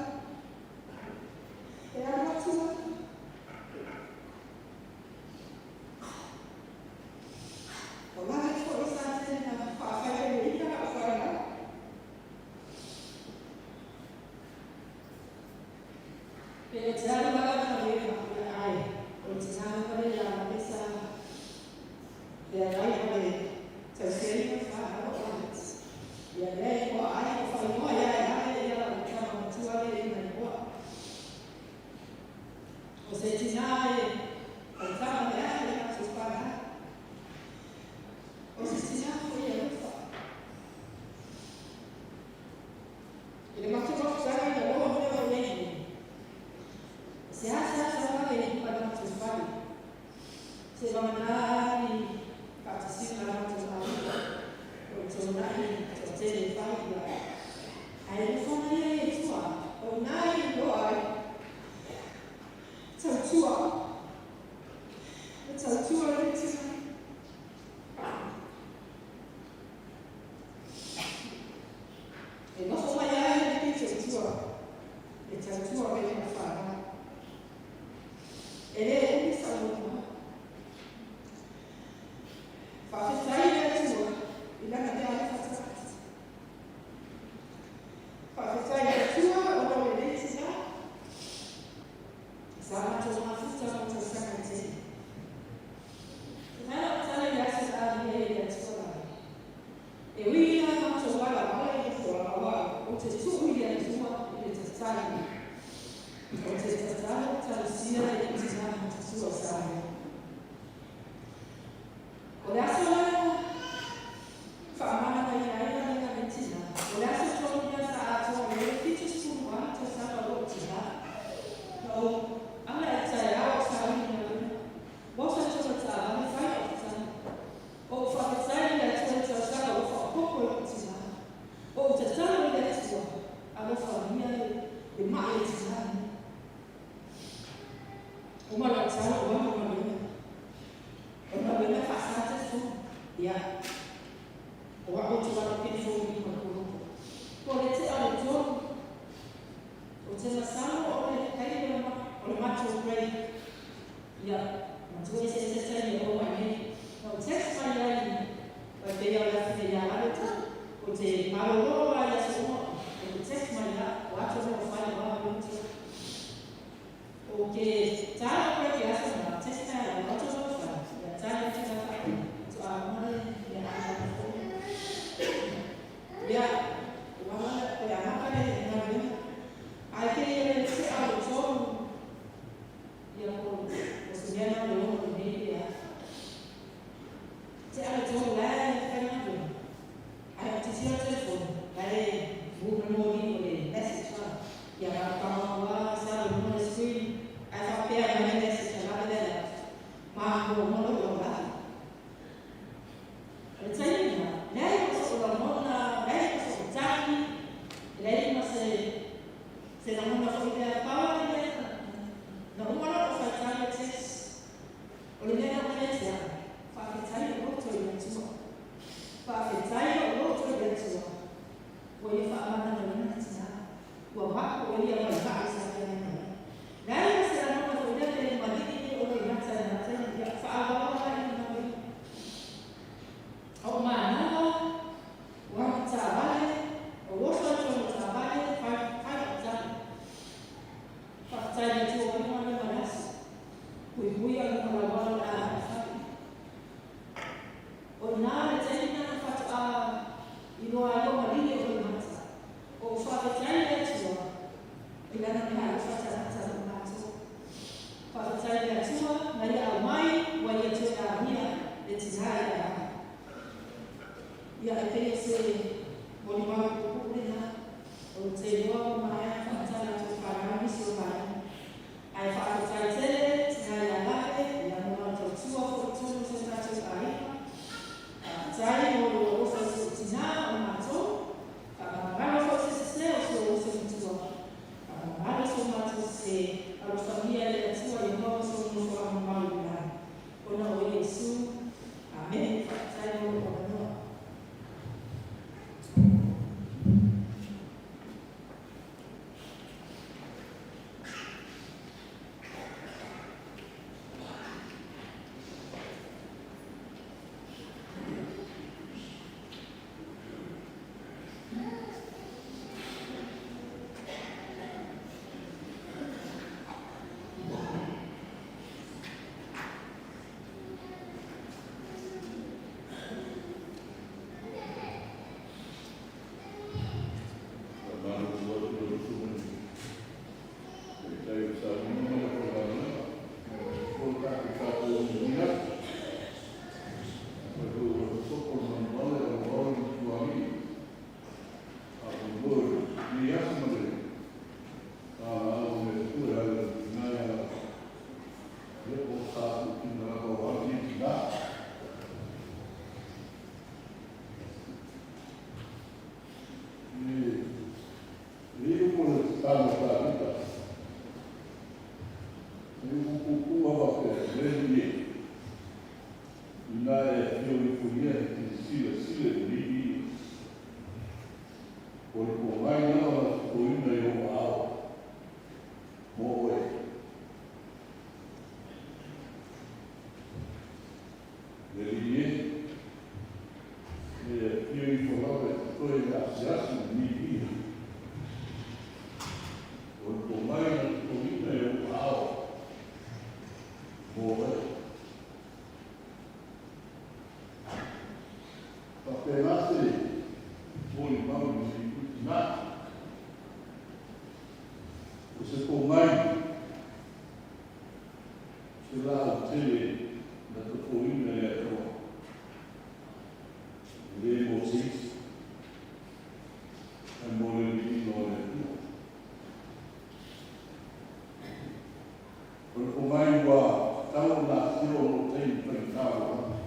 E alu atu lava. O Lave foi sa tele na faafaileleina lau fanau. Pe le te alu lava na galuega, ia ae o le tina lava lea ia Lave sa feagai ma le tausiaina o fanau o Lave. Ia lea igoa ai, o faaigoa ia e Lave ia lau tama matua lea i lona igoa. O se tina e faitaga le ae i matou fanau. O se tina foi e alofa. I le matou mafutaga ina ua oo mai au nei, e seasea sau Lave i luga o le matou fale. Seivagana ni faatonuga. Faafetai i le Atua i lana meaalofa tatatau. Faafetai i le Atua ona o lenei tinā sa matou mafuta mo tausaga e tele. E fai lau tala i le aso na amia ai e le Atua lava. E ui ina matou alaala i nofoaga o au, ou te tuu i le Atua i le tatalo. Ou te tatalo talosia i tinā matutua o Samoa. O le aso la faamalamaina ai galuega a lenei tinā, o le aso tonu lea sa atoa ai le 78 tausaga o lou tinā. Na ou ala i le taeao o sauni i galuega, ua oso i totonu o le taavale fai lau tatalo. Ou faafetai i le Atua i le tausaga ua faaopoopo i lou tinā. Ou tatalo i le Atua, alofagia le mai o le tinā lenei. Uma lau tatalo ua alu galuega. O le galuega e faasa telefoni. Ia, o au ou te valaau telefoni i lima o le poloka. Po o le tea o le 3, ou te masalo o le taimi o le matou break. Ia, matua eseese taimi e oo mai nei. Na ou text mai ai, vai pei o le afine ia Lalo tu, ou te malolo lava i aso uma, ou te text mai ia, o atu mo fai o ava le O ke tala koe ke aso na, text mai ala, o atu mo fai, ia tali atu mai faapea, to a uma le mea a le fo. Ia, ua o le amata le galuega. Ae ke ia le tea o le 3, ia ko o se mea na le ono lenei le a. Tea le 3 la e fai galuega. Ae o te tira telefoni, la e mu mo ni o le message fa. Ia ma kama kua sa le mo le screen, ae faapea mai le message a lave le ma mo mo lo lo la. O le taimi lena, leai ma so'u lagona, leai ma so'u tali, leai ma se lagona foi lea. Pau lava le mea na uma loa ona faitali le text, o le mea na uma ia te au, faafetai lou loto i le Atua. Faafetai lou loto i le Atua, ua ia faamalamaina le tinā, ua mapu o ia mai ma'i sa feagai ma ia. Leai ma se lagona foi lea pe maligi nei o loimata i lena taimi, ia faaauau lava i le galuega. O manawa, ua alu taavale, o oso i totonu o taavale, fai fai lau tala. Faafetai i le Atua ua uma galuega o le aso. Puipui au i luga o le auala o le a agai i fale. O i ina le taimi lena na faatoa iloa ai lou maligi o loimata. O ou faafetai i le Atua i lana meaalofa tagata mo matou. Faafetai i le Atua na ia aumai ua ia toe amia le tinā ia Lana. Ia e pei o se molimau puupuu lena, ou te iloa ua maea ona faamatala atu e fanau nisi o vaega. Ae faafetai tele tinā ia Lave, ia mo lau tautua foi i totonu o si o tatou aiga. Faafetai mo lou alofa i si ou tinā o matou. Faamagalo foi se sese o si ou uso matua. Faamagalo so matou sese. Alofagia e le Atua ia maua sou nofoaga mau i le lagi. Ona o Iesu. Amene. Faafetai mo lou avanoa. Faamalulu atu i lau Susuga i le Taitai o le Sauniga ma le aufaigaluega, ua tatou tapuai manuia atu. Afai foi ua totopo le manuvale o lo ao i Tualii, faamoemoe lenei aso ma le valaau a le Atua e ala i le tina ia Lava. Ia, o sa tuutina lava aua lenei tina. E i upu o le tatalo a Tavita, e upu puupuu lava faapea, Le alii e, ina e afio ifo ia e te silasila i lenei viiga, o le pogai lava lau totoina i ou aao mo oe. Le alii e, Toe asiasi i milia. O le pomai na totogiina i ou aao mo oe. Faapena se molimau i lenei foi tina. O se pomai, se laau tele na totogiina e le Atua. E le mo se isi, ae mo le viiga o le Atua. O le pomai ua tatau ona asia ona o taimi faigata o le olaga.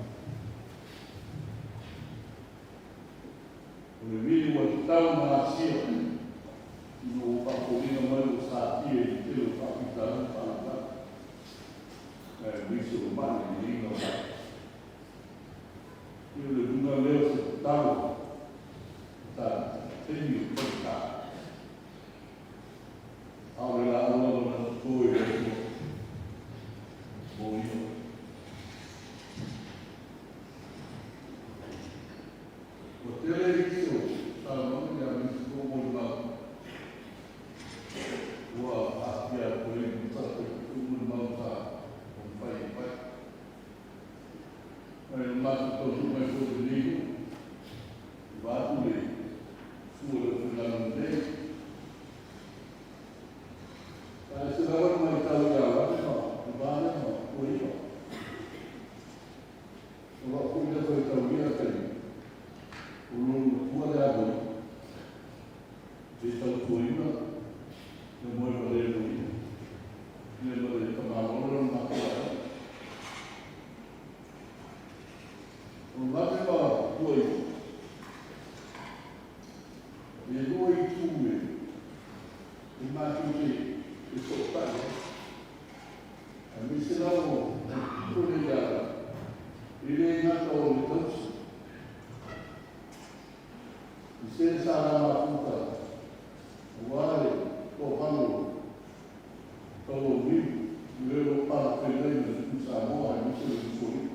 O le vili ua tatau ona asia ina ua faafoliga mai ua satia i le tele o faafitauli ma faalavelave, aemaise o ma'i e le ina o mai. Ia o le uiga lea o se tatalo a taimi o faigata. A o le laau lava na toto e le Atua mo ia. Ua tele nisi o saunoaga ia aemaise foi o molimau ua aafia atu ai ma matata i foi molimau sa taumafai e fai. Ae o le matou taunuu mai foi i lenei nuu, i vaeatu le susu o le aufaigaluega nei. Sa ese lava le matau ia Lame ma le va lea ma Tuaiva. O lau foi lea faitaulia taimi, o lou matua lea alu ai. Le tautuaina, le moe valea mo ia, le ma le tamaloa lea o le matou aiga. O Lame ma Tuaiva, e lua itu e matou te fesootai ai. Aemaise lava o le pito lea ia Lame, e le gata o le tausi. I se sa la mafuta, aua le toavalu o Taulauniu, i le o lo o palafeagai ma le Tuisamoa aemaise le Usoalii.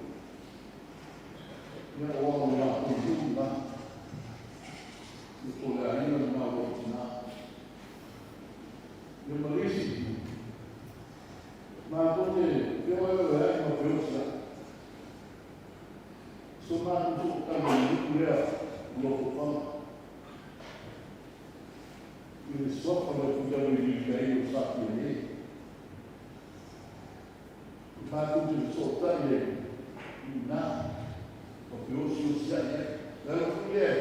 Ia, aua o le latou nuu lena, ia po o le aiga lena o lou tina. Ia ma le isi itu, matou te feoeoeai ma feosiai. So matou sootaga i le nuu lea o Lotofaga, i le suafa o le aufaigaluega i ai o Sa Fiame. E matou te fesootai ai i ina ma feosiosiai ai. O le ala foi lea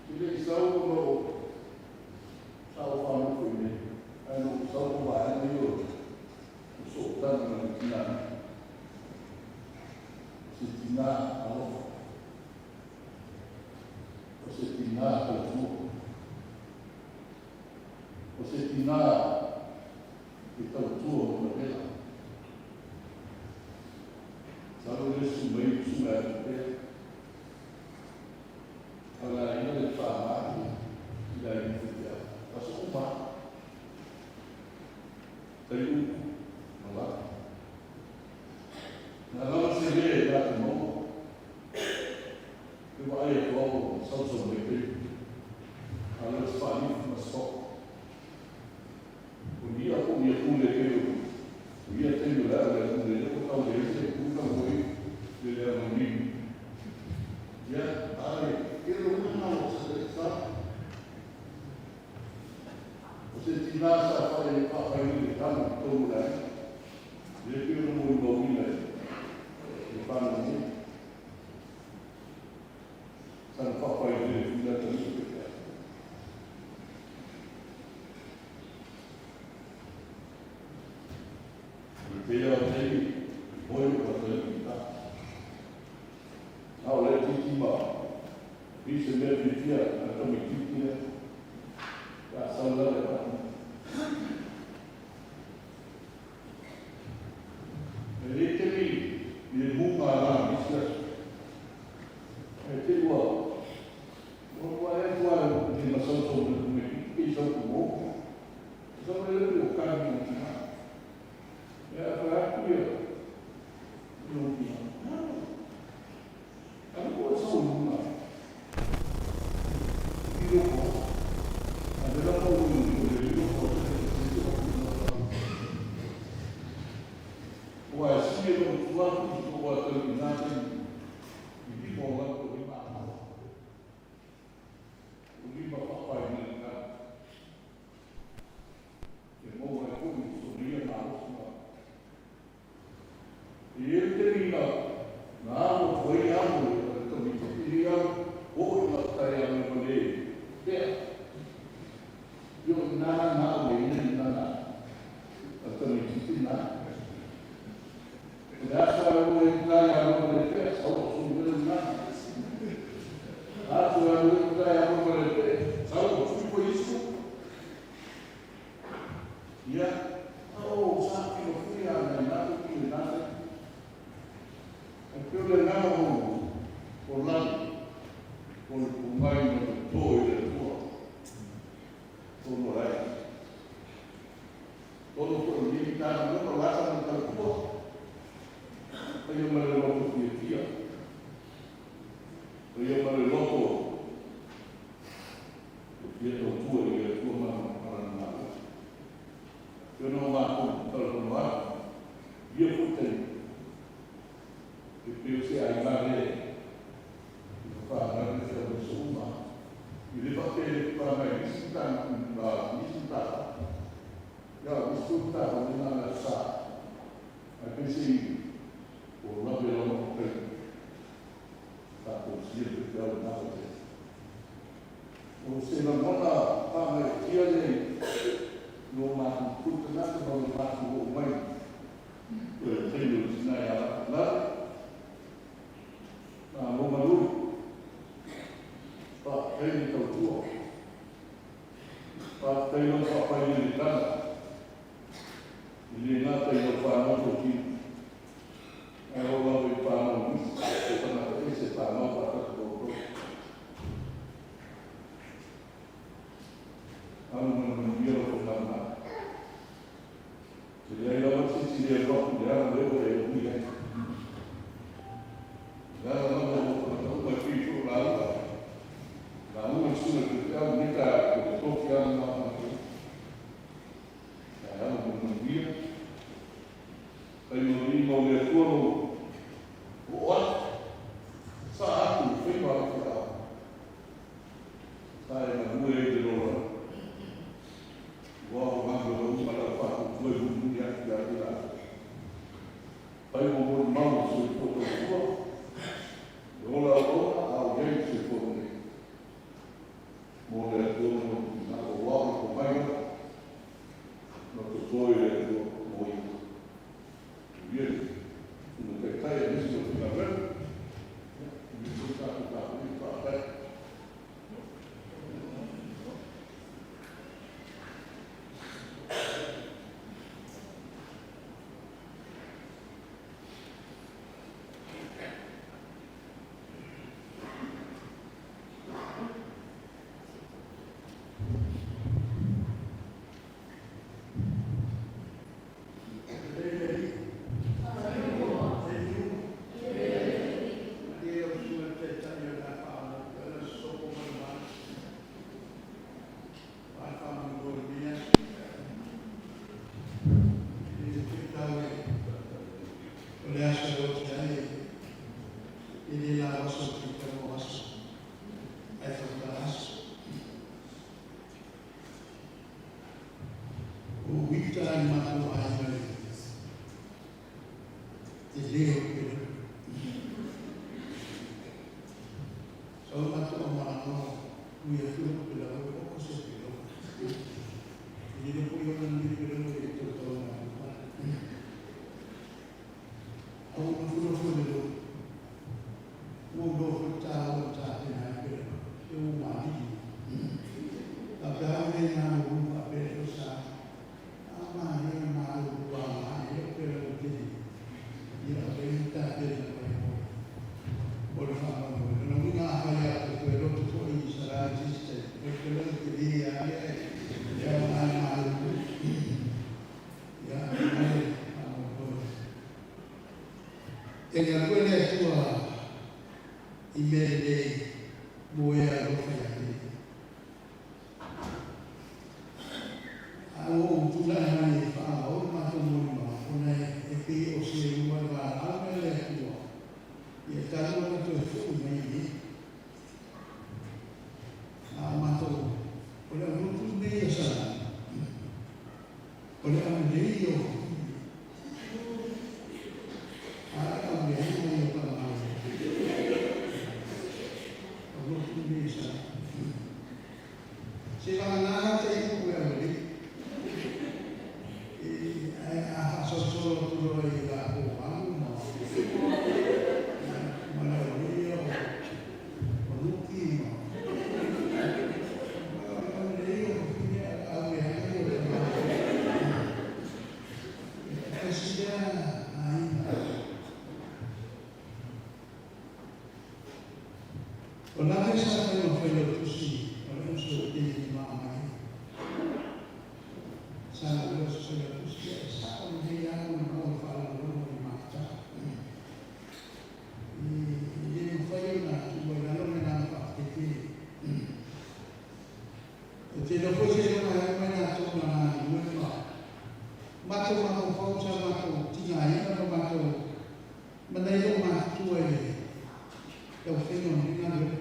e le i sau ona o sa ou faalofo i inei, ae na ou sau o vaega ia o sootaga ma le tina nei. O se tina alofa, o se tina tautua, o se tina e tautua ma matavela. Masalo o le susu mai o susuga ia Tupea. A o le aiga lea e faama i le aiga faifeau. Aso uma lava. Tai upu ma lava. Na lava se le e tatou maua. E vaai atu au o sausau mai pea. A o lea o se faalifu ma se soko. O ni ia foi ia pule pei o ia taimi o le a o le pule lea ua tau leai se pule foi le leaga o niu. Ia, a le tele o mea na o se sa. O se tina sa faafailele le tama i totonu o le aiga. Le pei ona molimauina e le fanau nei. Sana faafailele foi le atalii pe feau. O le pea o taimi, moe o atalii i ta. A o le titi ma i se mea fiafia a tamaitiiti lea. Pe a sau la le faatino. E le taimi i le muga la nisi aso. E te ua ua e atu a i le masausau mai tamaitiiti pe i sau ku mo. Sau le le o kani o tina. E a fa atu ia no tina. Ano ko sau lunga. Ae pei o le agaga o lagi, o le pomai ma le to i le Atua, tonu o lai. Tonu foi o lenei Matagaluega o le a sana tautua, faia ma le loto fiafia, faia ma le loto e fia tautua i le Atua ma Lana Malo. E pei ona matou talanoa atu i ia foi taimi, e pei o se aiga lea i fafaga le feau uma. I le faapea e le fafaga i nisi nisi matata. Ia, nisi foi matata o lena le sa. Ae pei o lave lava o taimi. Tatou sia le feau na o te. O se lagona faagaeetia le no matou tagata ma le matou oo mai o le taimi o le tina ia Lale. Malo galue. Faafetai le tautua. Faafetai lau faapaileletaga. I le gata i lau fanau totino. Ae o lava i fanau nisi, o tagata ese fanau faatasi ma outou. Alu ma le manuia lau faigamalaga. E leai lava se isi le alu atu i le ala lea ua e ui ai. Le ala lava o tagata uma e pei foi o lauga. Lauga le susuga i le faifeau lenei taeao, o le tofi lava lena o tagata uma. Ae alu ma le manuia. Fai ma o le Atua lou oo atu. Sa atu i faiva o le feau. Sa e galue ai le lola. Ua o galuega uma lau faatuatua e mulimuli atu ia te latou. Fai mo molimau o soifua tautua. E ola auauna a o i ai le soifua lenei. Mo le Atua ma lona finagalo, ua o le tomai lava. Na totoe le Atua mo ia. Ia, susuga taitai aemaise o le aufaigaluega. Ia, manuia foi le tatou tapuaiga. Faafetai. O le aso e oti ai e le la aso te tau aso ai whakata aso. O wita ai mātou ai mai te leo pere. Sa o mātou a mana ui a fua pe la o ko se pe lo. I le po i ona ni pe lo e tau tau ngā pa. Au ma fua fua le lo. Ua lo fua tā o tā te nai pe lo. E o mā li. A pe au nei ngā no a pe lo sa. A mā he mā lo pa mā e o pe lo te ni. Ia pe i tā te na mai mo. O le wha mau. Na winga a hai a te koe roto fo i Sarai Tiste. E pe lo te li a ia e. Ia o ngā mā lo. Ia mai a mo koe. E ngā koe le atua i mea nei mo e a rofa ia te. A o o tula mai e wha o mātou moni ma ona e pe o se ua ngā au le atua. Ia talu ana toe fuu mai nei. A mātou, o le anutu nei a sana. O le au nei o. A le au nei mai o ka mau. O lotu nei a sana. Se wanga te ipu e au nei. O le a mea sa fai ma Failautusi o le uso i taimi na ma'a mai ai? Sa galue o se Failautusi, ia e sa'o lelei lava lona maua i le faalogologo i le mafutaga. E le mafai ona tuua i lalo le agaga faafetai tele. Ou te iloa foi seiloga e uma i latou na galulue ma matou mafaufau sa matou tigaina ma matou ma nai loomatutua i le taufaiga o lenei galuega.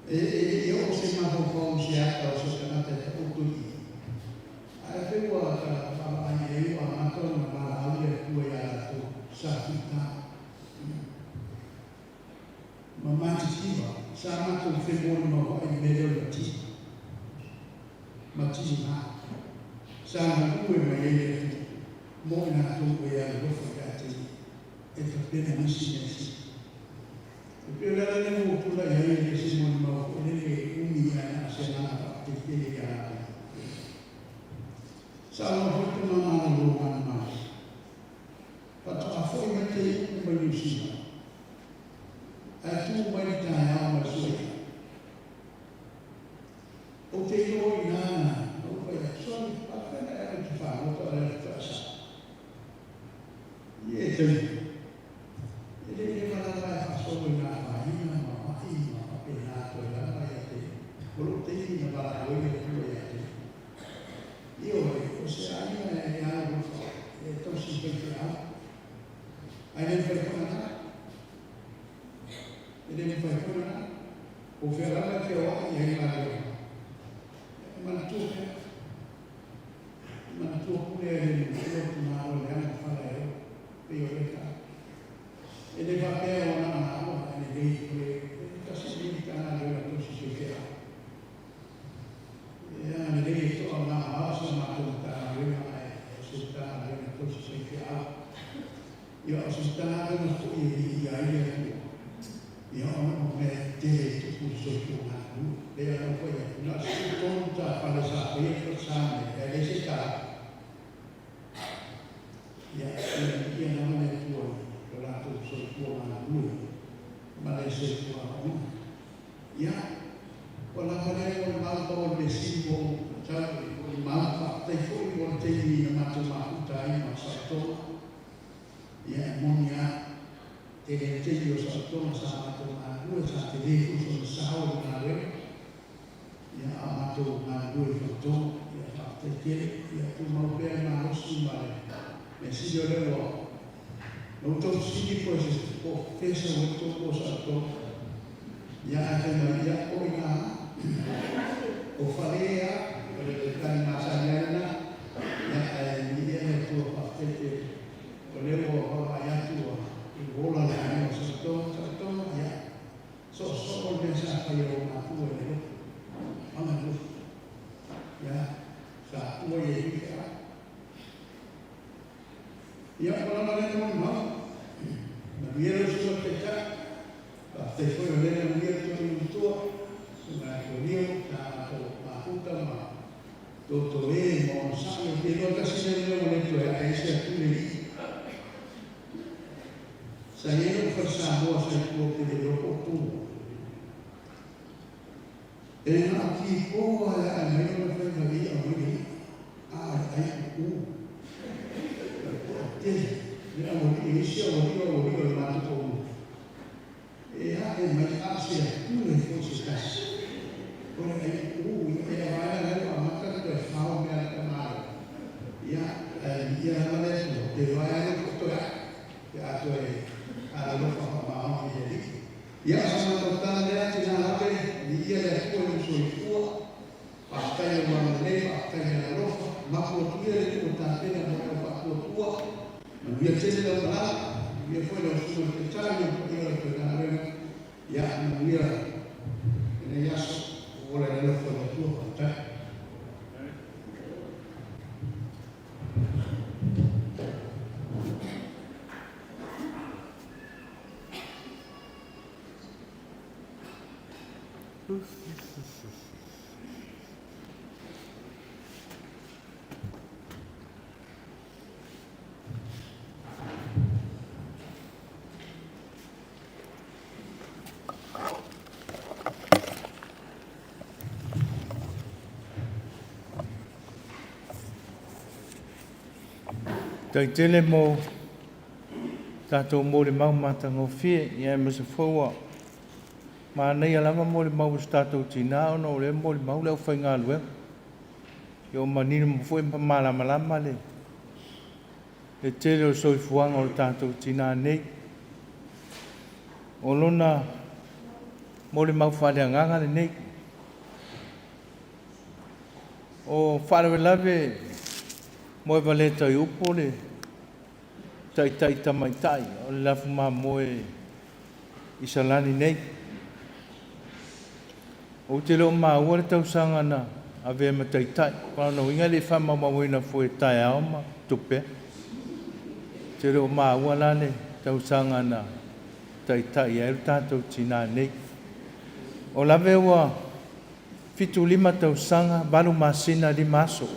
E le i oo se mafaufau i se ata o se tagata e taoto i i, ae pei ua ta vaavaai i ai ua amata ona valaau le Atua ia latou sa fita. Ma matitiva, sa matou femolimauai i le mea lea o le mativa, mativa, sa galue mai ai le Atua mo i latou ua e alolofa ia te Ia e tapena nisi mea sili. E pei o le ala lea ua ou tulai ai, e le o se molimau foi lele e umi ae na o se agaga faafetai tele ia latou. Saunoa foi tama malolo manumalo. Faatoa foi mai te iu mai Niu Sila, ae tu mai le taeao ma le suaia. Ou te iloa i ina na ou fai atu, Soli, faapefea na e alu i te fagota o le alu faatoa sa? Ia e taimi, e le i leva lava e faasolo i nā afaina ma ma'i ma faapena atu ai lava ia te o lou taimi na valaau ai le Atua ia te Ioe, o se aiga e alolofa e tausi faifeau, ae le mafai foi ona na. E le mafai foi ona na. Po o fea lava e feoai ai galuega, e manatua pea. E manatua pule ai le matua tumalo leaga fala e oo, pei o lea tala. E le faapea ua na ona aua, e lelei o le tasi lenei Matagaluega tausi faifeau. E agalelei e to'a maamao sa matou Matagaluega ae o se Matagaluega tausi faifeau. Ia o se Matagaluega foi e viia ai le Atua. Ia ona o mea tetele e tupu i le soifua galulue. Pei ona ou fai atu, na o le 13 matafale sa faia le falesa nei, ae leai se tala. Ia, ia viia lava le Atua i lo latou soifua galulue ma le soifua aoaoina. Ia, ua lava lea mo le mau pau o le mea sili ua ou tau o le mau. Faafetai foi mo le taimi na matou mafuta ai ma Saotoga. Ia, e moni lava, tele le taimi o Saotoga sa matou galulue, sa tele foi sona sao i le galuega. Ia, a o matou galulue i Fagatogo. Ia, faafetai tele. Ia, tumau pea le malosi ma le mea sili o lea ua Na ou tau fesili po o fea sau ai le toalua o Saotoga. Ia ae fai mai, ia, o i ina lava. O Fale lava, o le tali masani lava lena. Ia ae viia le Atua faafetai tele, o lea ua vaavaai atu ua ola le aiga o Saotoga. Saotoga, ia, soosoo le mea sa fai e ou matua i le lotu, Fagalofu. Ia, sa tua i ai foi feau. Ia, ua lava lea molimau. Manuia lau Susuga i le Taitai. Faafetai foi o lea na manuia le toeaina matua, Susuga ia Antonio, sa matou mafuta ma totoē ma onosai. Ou te iloa tasi lea mea ua le toe ae ai se atu i le alii. Sa i ai lou fale Samoa sa i tua ou te le iloa po o Tumua. E na o ki po lava e ae mai lona faiva i i'a mai le i'a, a o le ai uu. O le toatele, le aualii e isi aualii o aualii o le matou toalua. E ae mai a o se atule foi se tasi. O le ai uu ia, e vaega lea ua amata ona toe fao mea a le tamaloa. Ia, ae viia lava le Atua, ou te iloa e alu foi toe ae, pe a toe alolofa faamaoni i le Alii. Ia, o sa matou tala lea, tina ave, viia le Atua i lou soifua, faafetai i lou agalelei, faafetai i le alolofa, mapu atu ia le Alii ua tapena mo e au faatuatua, manuia tele lau malaga, manuia foi lau susuga i le Taitai ma le paia o le aufaigaluega, ia, manuia lenei aso, ua ola i le alofa o le Atua, faafetai. Faafetai tele mo tatou molimau matagofie, ia aemaise foi ua manaia lava molimau a si tatou tinã ona o lea e molimau le aufaigaluega. Ia ua manino foi ma malamalama le le tele o le soifuaga o le tatou tinã nei. O lona molimau faaleagaga lenei. O faalavelave Moevaleta i upu le taitai tamaitai o le lafu mamoe i Salani nei. Ou te le o maua le tausaga na avea ma taitai. O lona uiga e le i faamaumauina foi e taeao ma tupea. Ou te le o maua la le tausaga na taitai ai le tatou tinã nei. O lave ua 75 tausaga, 8 masina, 5 aso.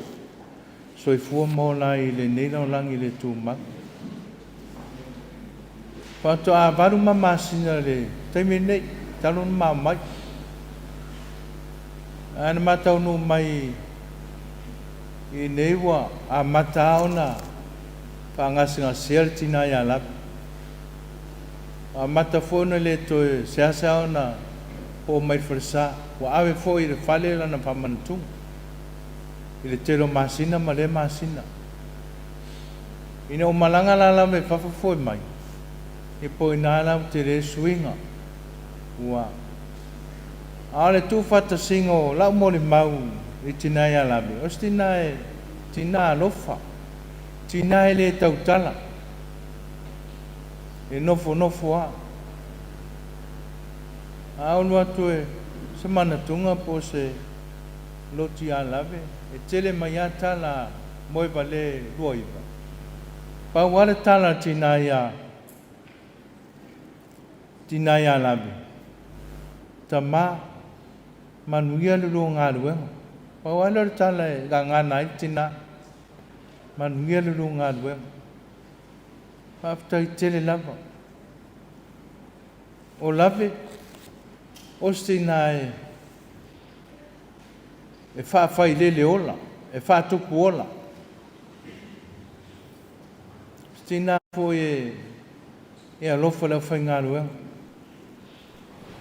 Soifua ma ola ai i lenei lalolagi le tumau. Faatoa 8 ma masina le taimi lenei, talu ona mao mai. Ae na mataunuu mai i nei ua amata lava ona faagasegasea le tinã ia Lave. Ua amata foi ona le toe seasea ona oo mai i le falesa. Ua ave foi i le fale lana faamanatuga i le tele o masina ma lea masina. Ina ua malaga la lava i fafo foi mai, ia po o ina la ua tele le suiga. Ua a o le tuufaatasiga o lau molimau i tinã ia Lave, o se tinã e tinã alofa, tinã e le tautala, e nofonofo lava. A ou alu atu e se manatuga po o se lotu ia Lave, e tele mai lava tala a Moevalē 29. Pau lava le tala a le tinã ia tinã ia Lave, Tamā, manuia le lua galuega. Pau lava lea o le tala e gagana ai le tinã, manuia le lua galuega. Faafetai tele lava. O Lave, o se tinã e e faafailele ola, e faatupu ola. O se tinã foi e e alofa i le aufaigaluega,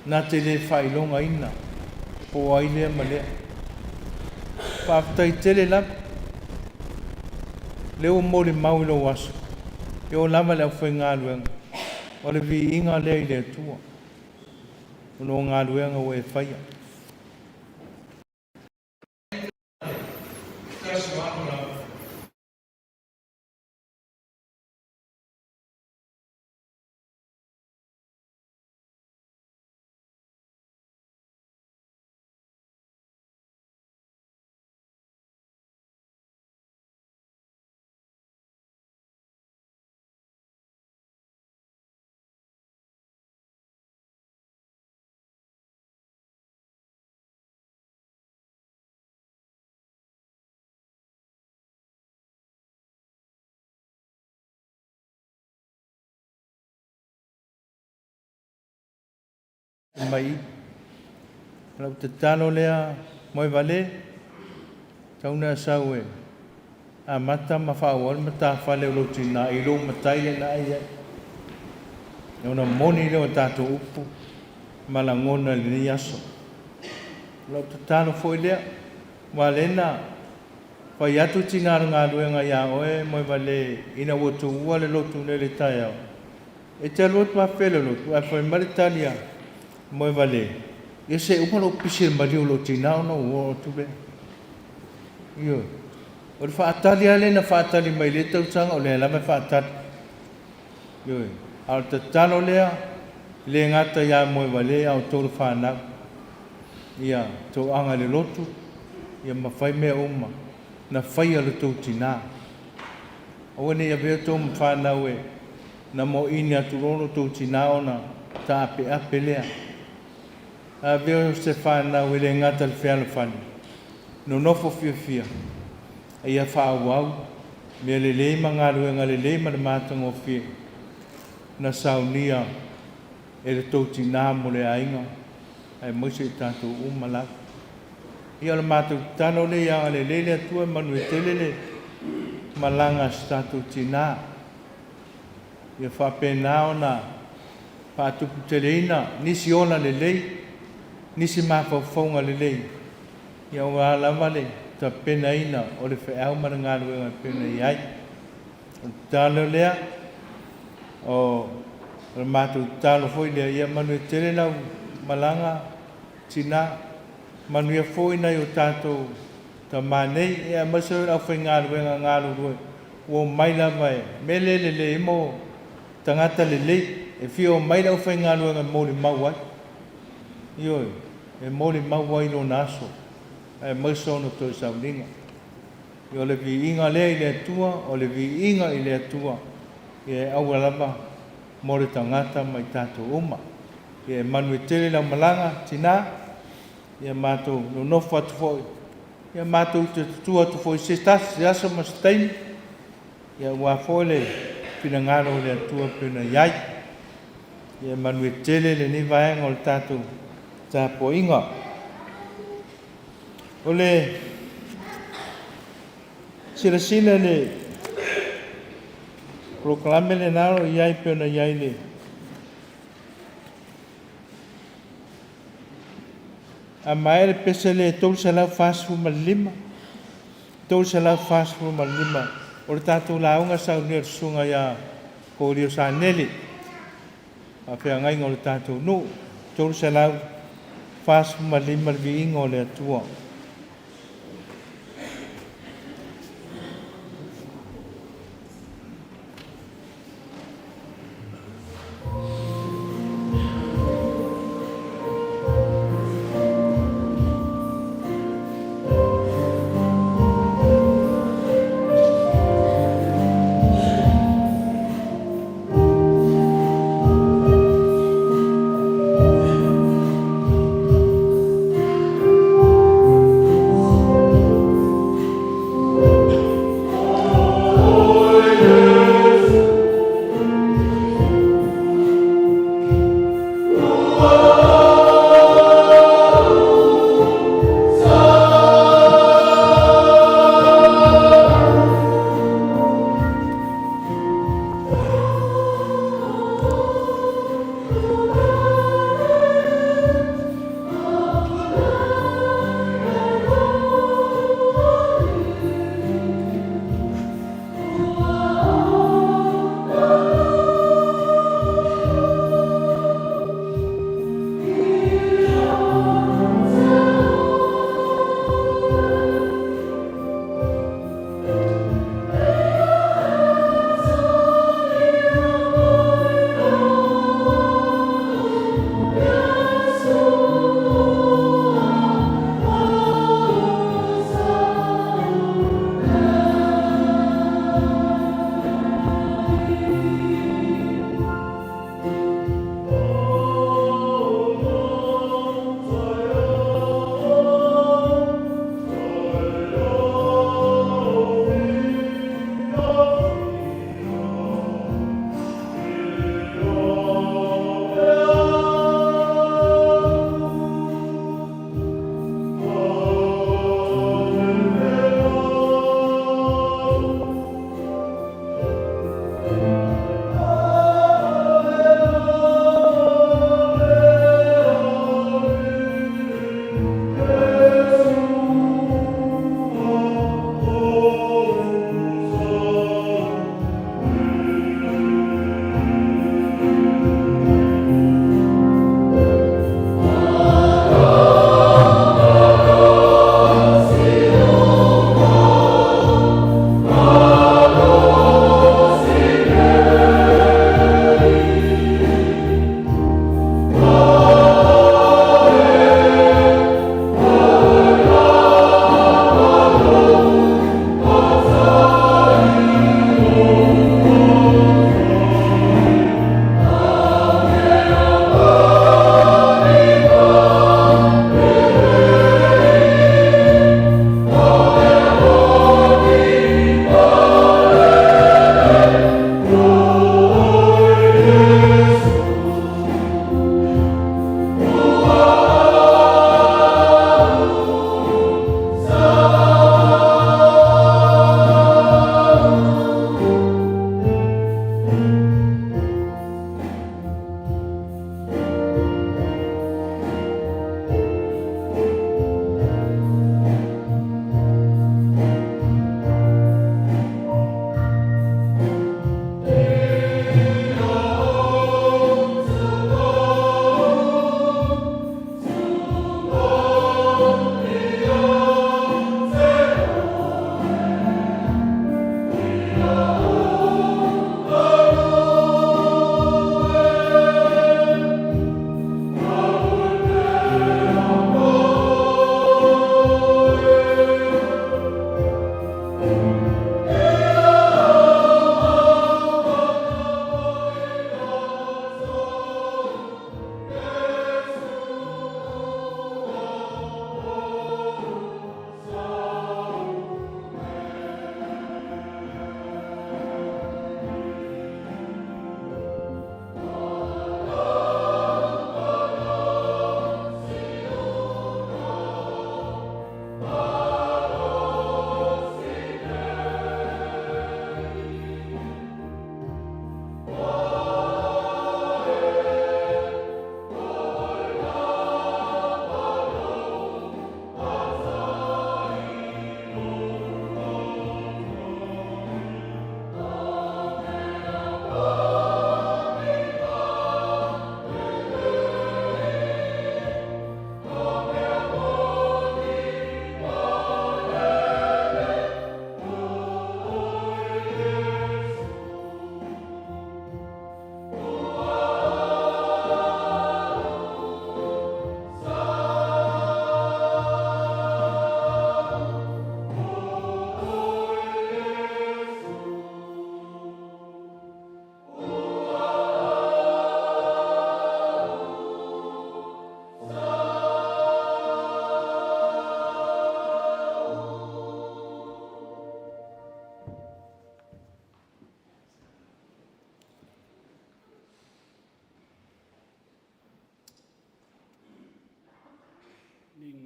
na te le faailogaina po o ai lea ma lea. Faafetai tele lava. O lea ua molimau i lou aso, e oo lava i le aufaigaluega, o le viiga lea i le Atua ona o galuega ua e faia. Mai i. O lau tatalo lea Moevale, tau ina e sau e amata ma faaauau le matafale o lou tinã i lou matai lena e i ai. Ona moni lea o tatou upu ma lagona i lenei aso. O lau tatalo foi lea, aua lea na fai atu tinã o le galuega ia oe Moevale ina ua tuua le lotu nei i le taeao, e te alu atu afea le lotu, ae fai mai le tali a Moevale, ia se uma lou pisi i le maliu o lou tinã ona ou oo atu lea. Ioe. O le faatali lava lea na faatali mai i lea tausaga, o lea lava e faatali. Ioe. A o le tatalo lea, e le gata ia Moevale a o outou le fanau, ia toaga i le lotu, ia ma fai mea uma na faia e lo outou tinã. Aua ne i avea outou ma fanau e na moini atu loa lo outou tinã ona taapeape lea. Avea o se fanau e le gata i le fealofani, nonofo fiafia, a ia faaauau mea lelei ma galuega lelei ma le matagofie na saunia e le tou tinã mo le aiga aemaise i tatou uma lava. Ia o le matou tatalo lea ia agalelei le Atua e manuia tele le malaga a si tatou tinā. Ia faapena ona faatuputeleina nisi ola lelei, nisi mafaufauga lelei, ia aua lava le tapenaina o le feau ma le galuega e pei ona i ai. O le tatalo lea, o le matou tatalo foi lea, ia manuia tele lau malaga tinā, manuia foi nai o tatou tama nei, ia aemaise foi le aufaigaluega galulue ua omai lava e mele lelei ai mo tagata lelei, e fia omai le aufaigaluega e molimau ai, ioe, e molimau ai i lona aso, aemaise ona toe sauniga. Ia o le viiga lea i le Atua, o le viiga i le Atua, ia e aua lava mo le tagata ma i tatou uma. Ia e manuia tele lau malaga, tinā, ia matou nonofo atu foi, ia matou te tutu atu foi i se tasi, se aso ma se taimi, ia aua foi le finagalo o le Atua e pei ona i ai. Ia manuia tele lenei vaega o le tatou tapuaiga. O le silasila i le polokalame lena o lo o i ai pei ona i ai le A maea le pese lea e 345, 345, o le tatou lauga saunia e le susuga ia Kolia Saneli, faafeagaiga o le tatou nuu, 345 le viiga o le Atua.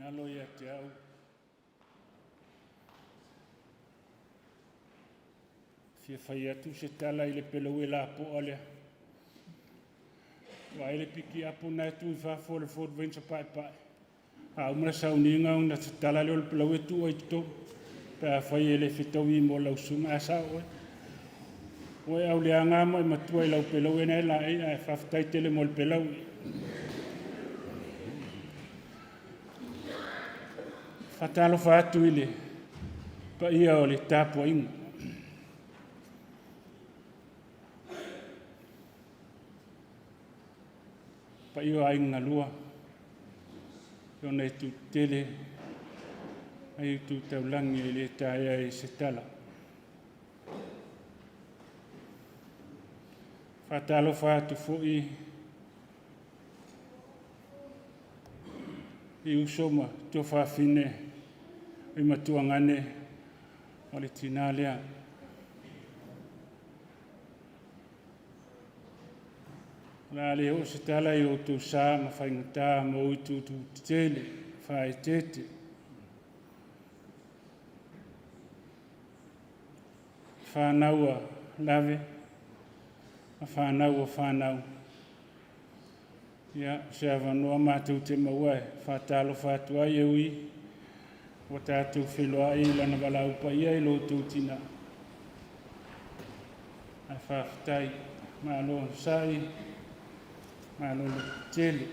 Finagalo ia te au. Fia fai atu se tala i le pelau e lapoa lea. Vaai le pikiapu na e tu i fafo o le Ford Ranger paepae. A uma le sauniga ona tatala lea o le pelau e tuu ai i totonu. Pe afai e le fetaui mo lau susuga, ae sao oe. Ua e auleaga ma e matua i lau pelau e na e laei, ae faafetai tele mo le pelau. Faatalofa atu i le paia o le tapuaiga. Paia o aiga galua, i ona itu tetele ma itu taulagi e le taea i se tala. Faatalofa atu foi i uso ma tuafafine i matuagane o le tinā lea. O le a le oo se tala i outou sa ma faigata ma ou itutu tetele faaeteete. Fanau a lave ma fanau a fanau. Ia, o se avanoa matou te maua e faatalofa atu ai e ui ua tatou feiloai i lana valaau paia i lo outou tinā. Ae faafetai, malo onosai, malo lototele.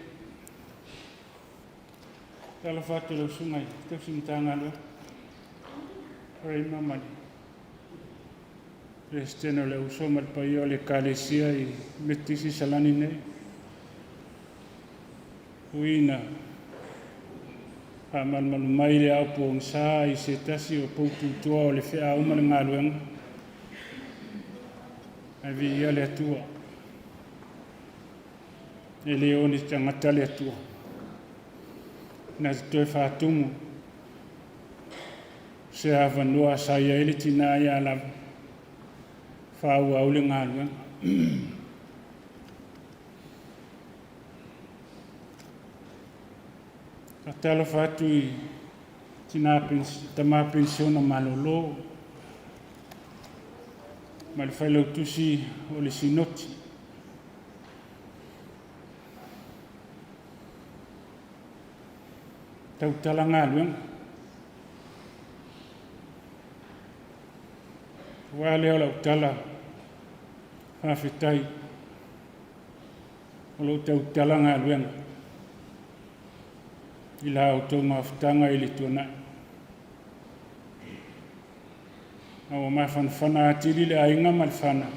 Talofa atu i lau susuga i tausi Matagaluega, Raima ma le Peresetene o le Auso ma le paia o le Ekalesia i Metotisi Salani nei. Ui ina faamalumalu mai le ao pogisa i se tasi o poututoa o le feau ma le galuega, ae viia le Atua. E le o ni tagata le Atua. Na te toe faatumu se avanoa sa i ai le tinā ia lava faaauau le galuega. Faatalofa atu i tinā tamā penisiona malolo ma le failautusi o le Sinoti. Tautala galuega. Aua lea o lau tala, faafetai o lo o tautala galuega i la outou mafutaga i le tuanai. A ua mafanafana atili le aiga ma le fanau,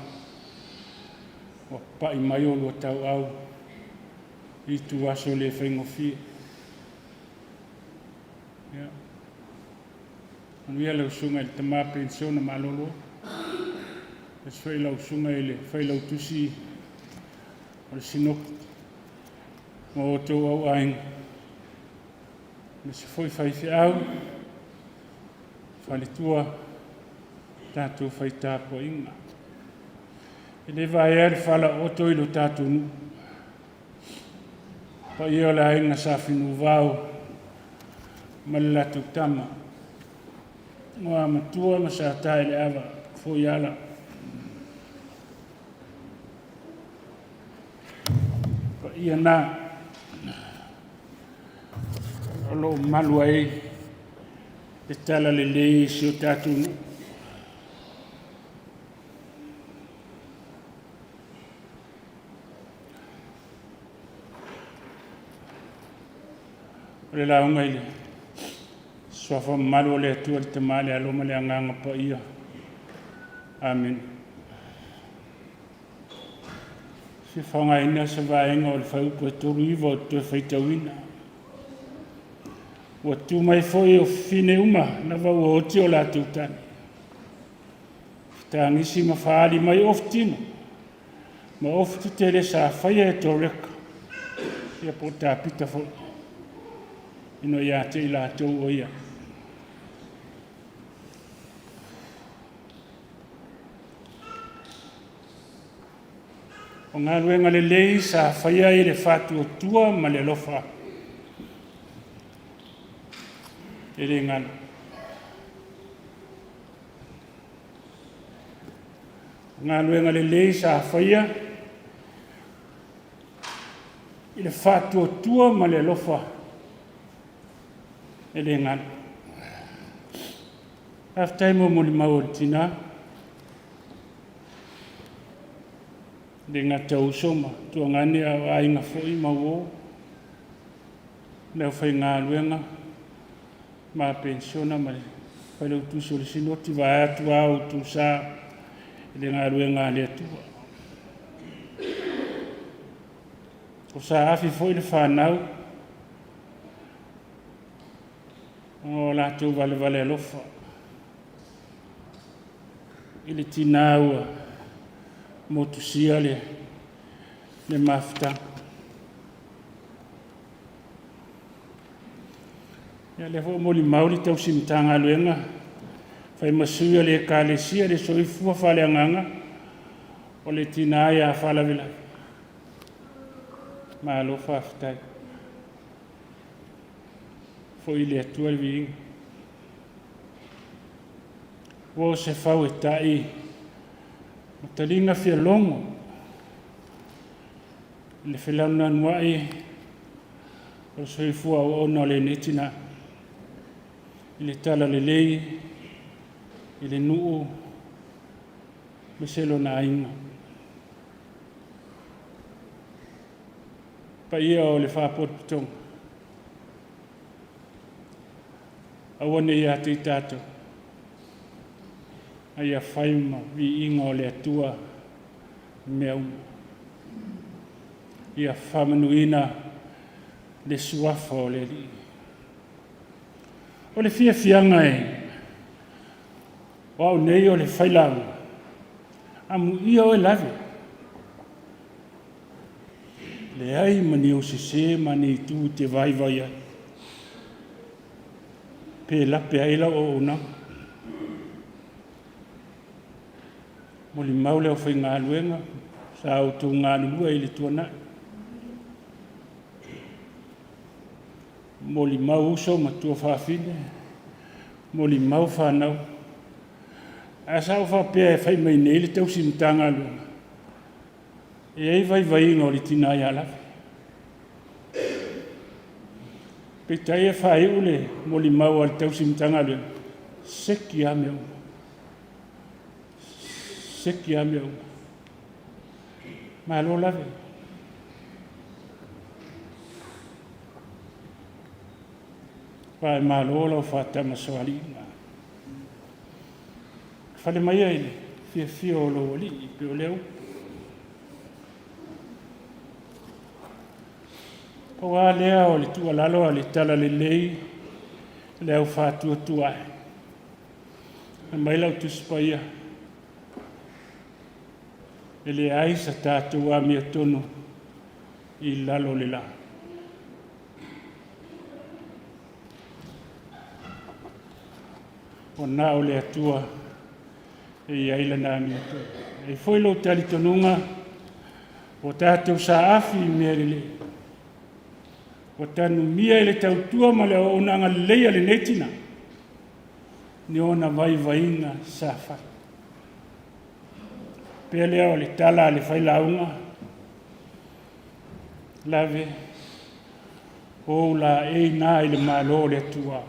ua papai mai o lua tauau i ituaso le faigofie. Ia. Manuia lau susuga i le tama penisiona malolo. Aemaise foi lau susuga i le failautusi o le Sinoti ma outou auaiga. Aemaise foi faifeau, faletua, tatou fai tapuaiga. E le vaea le falaooto i lo tatou nuu. Paia o le aiga Sa Finuvao ma le latou tama, o Amatua ma Sataeleava Foiala. Paia na o lo o malu ai le tala lelei i si o tatou nuu. O le lauga i le suafa mamalu o le Atua le Tama, le Alo ma le Agaga Paia. Amene. Fia faaaogaina se vaega o le fuaiupu e 39 o toe faitauina. Ua tu mai foi o fafine uma lava ua oti o latou tane. Fetagisi ma faaali mai ofu tino ma ofu tetele sa faia e Toreka, ia po o Tapita foi, ina ia te i latou o ia. O galuega lelei sa faia i le faatuatua ma le alofa. E le galo. O galuega lelei sa faia i le faatuatua ma le alofa e le galo. Faafetai mo molimau o le tinā. Le gata o uso ma tuagane a o aiga foi ma uō, le aufaigaluega ma penisiona ma le Failautusi o le Sinoti vaeatu a outou sa i le galuega a le Atua. O saafi foi le fanau ona o latou valevale alofa i le tinā ua motusia le mafutaga. Ia, lea foi ua molimau le tausi Matagaluega, fai ma sui o le Ekalesia i le soifua faaleagaga o le tinā ia faalavelave. Malo faafetai. Foi i le Atua le viiga. Ua o se fau e ta'i ma taliga fialogo i le felanuanua'i o le soifua auauna o lenei tinā i le talalelei, i le nuu, aemaise lona aiga. Paia o le Faapotopotoga, aua ne i ia te i tatou, a ia fai ma viiga o le Atua i mea uma. Ia faamanuina le suafa o le Alii. O le fiafiaga e o au nei o le failauga, amuia oe lave. Leai ma ni ou sese ma ni itu e te vaivai ai, pe lape ai lau auaunaga. Molimau le aufaigaluega sa outou galulue i le tuanai. Molimau uso ma tuafafine, molimau fanau. Ae sa ou faapea e fai mai nei le tausi Matagaluega, e i ai vaivaiga o le tinā ia Lave. Peitai e faaiu le molimau a le tausi Matagaluega, seki lava mea uma. Seki lava mea uma. Malo lave. Faamalo lau faatamasoaliiga. Fale mai ai le fiafia o lou alii pe o lea upu. Pau lava lea o le tuualalo a le Talalelei le au faatuatuae. Aumai lau Tusi Paia, e leai sa tatou amiotonu i lalo o le la. Ua na o le Atua e i ai lana amiotonu. E i ai foi lou talitonuga ua tatou saafi i mea lelei. Ua tanumia i le tautua ma le auaunaga lelei a lenei tina ni ona vaivaiga sa fai. Pea lea o le tala a le failauga, lave ou laei na i le Malo o le Atua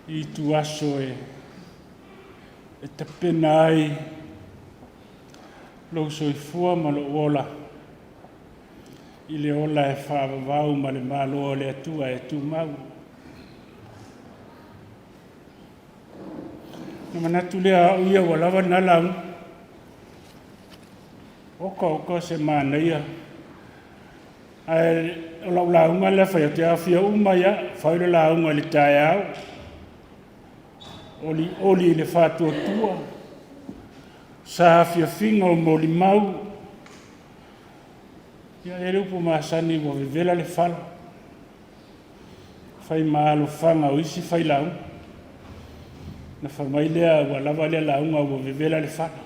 i ituaso e tapena ai lou soifua ma lou ola i le ola e faavavau ma le Malo o le Atua e tumau. Na manatu lea au ia ua lava lena lauga. Oka oka se manaia. Ae o lau lauga lea fai atu e aofia uma ia, fai le lauga i le taeao, olioli i le faatuatua, saafiafiga o molimau, ia e le upu masani ua vevela le fala, fai ma alofaga o isi failauga. Na fai mai lea ua lava lea lauga ua vevela le fala.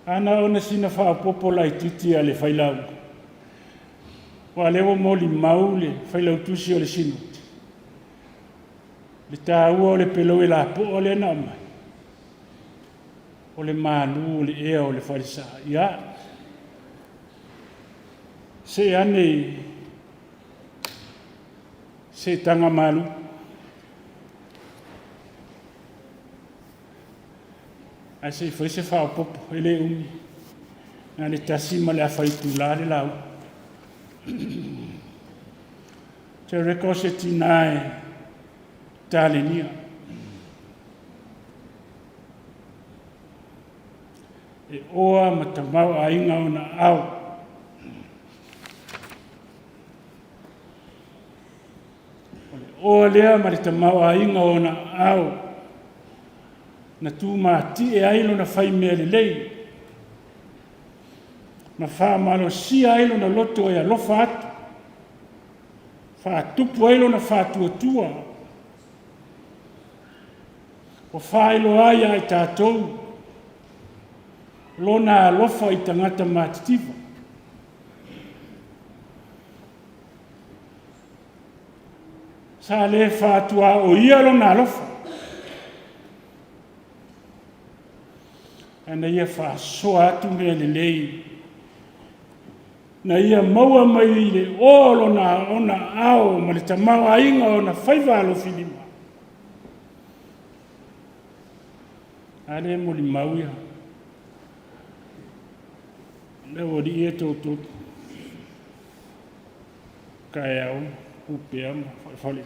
A na ona sina faaopoopo laitiiti a le failauga. Aua o lea ua molimau le Failautusi o le Sinoti, le taua o le pelou e lapoa lea na aumai, o le malu o le ea o le falesa. Ia, see ane i seetaga malu. Ae se i fai se faaopoopo, e le umi. Na le tasi ma le afa itula le lauga. Te reka o se tinā e talenia. E oa ma tamaoaiga ona ao. O le oa lea ma le tamaoaiga o ona ao na tumatie ai lona faimea lelei ma faamalosia ai lona loto e alofa atu, faatupu ai lona faatuatua, ua faailoa ai ia i tatou lona alofa i tagata matitiva. Sa le faatuaoia lona alofa, ae na ia faasoa atu mea lelei, na ia maua mai i le o lona ona ao ma le tamaoaiga o ona faiva alofilima. A lea e molimau ia le aualii e toatolu taeao ma pupea ma falefale.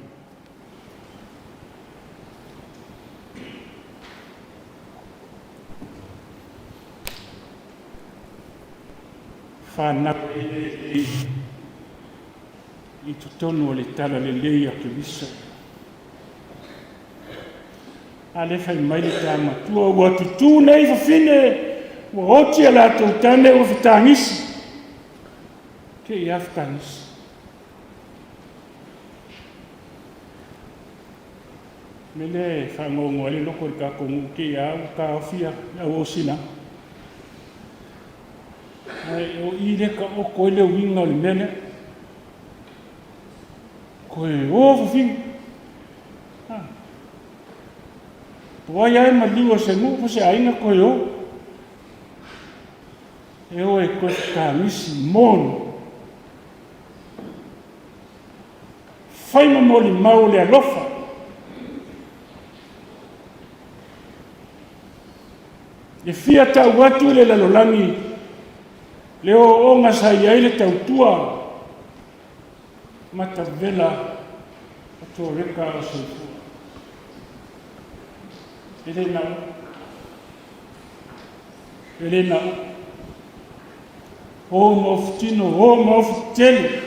Fanau i totonu o le talalelei a Keriso. A lea fai mai le ta matua, ua tutū nei fafine, ua oti a latou tane ua fetagisi. Te i a fetagisi. Me lea e fagogo ai le loko i le tatou nuu te i a ua taofi le au osinaga. Ae o i lea taoto ai le uiga o le mea lea. Toe o fafine. Po ai lava e maliu o se nuu po o se aiga toe o. E o e toe fetagisi moni. Fai ma molimau o le alofa. E fia tau atu i le lalolagi le ooooga sa i ai le tautua matavela o Toreka o soifua. E le na E le na O ma ofutino, o ma ofutele.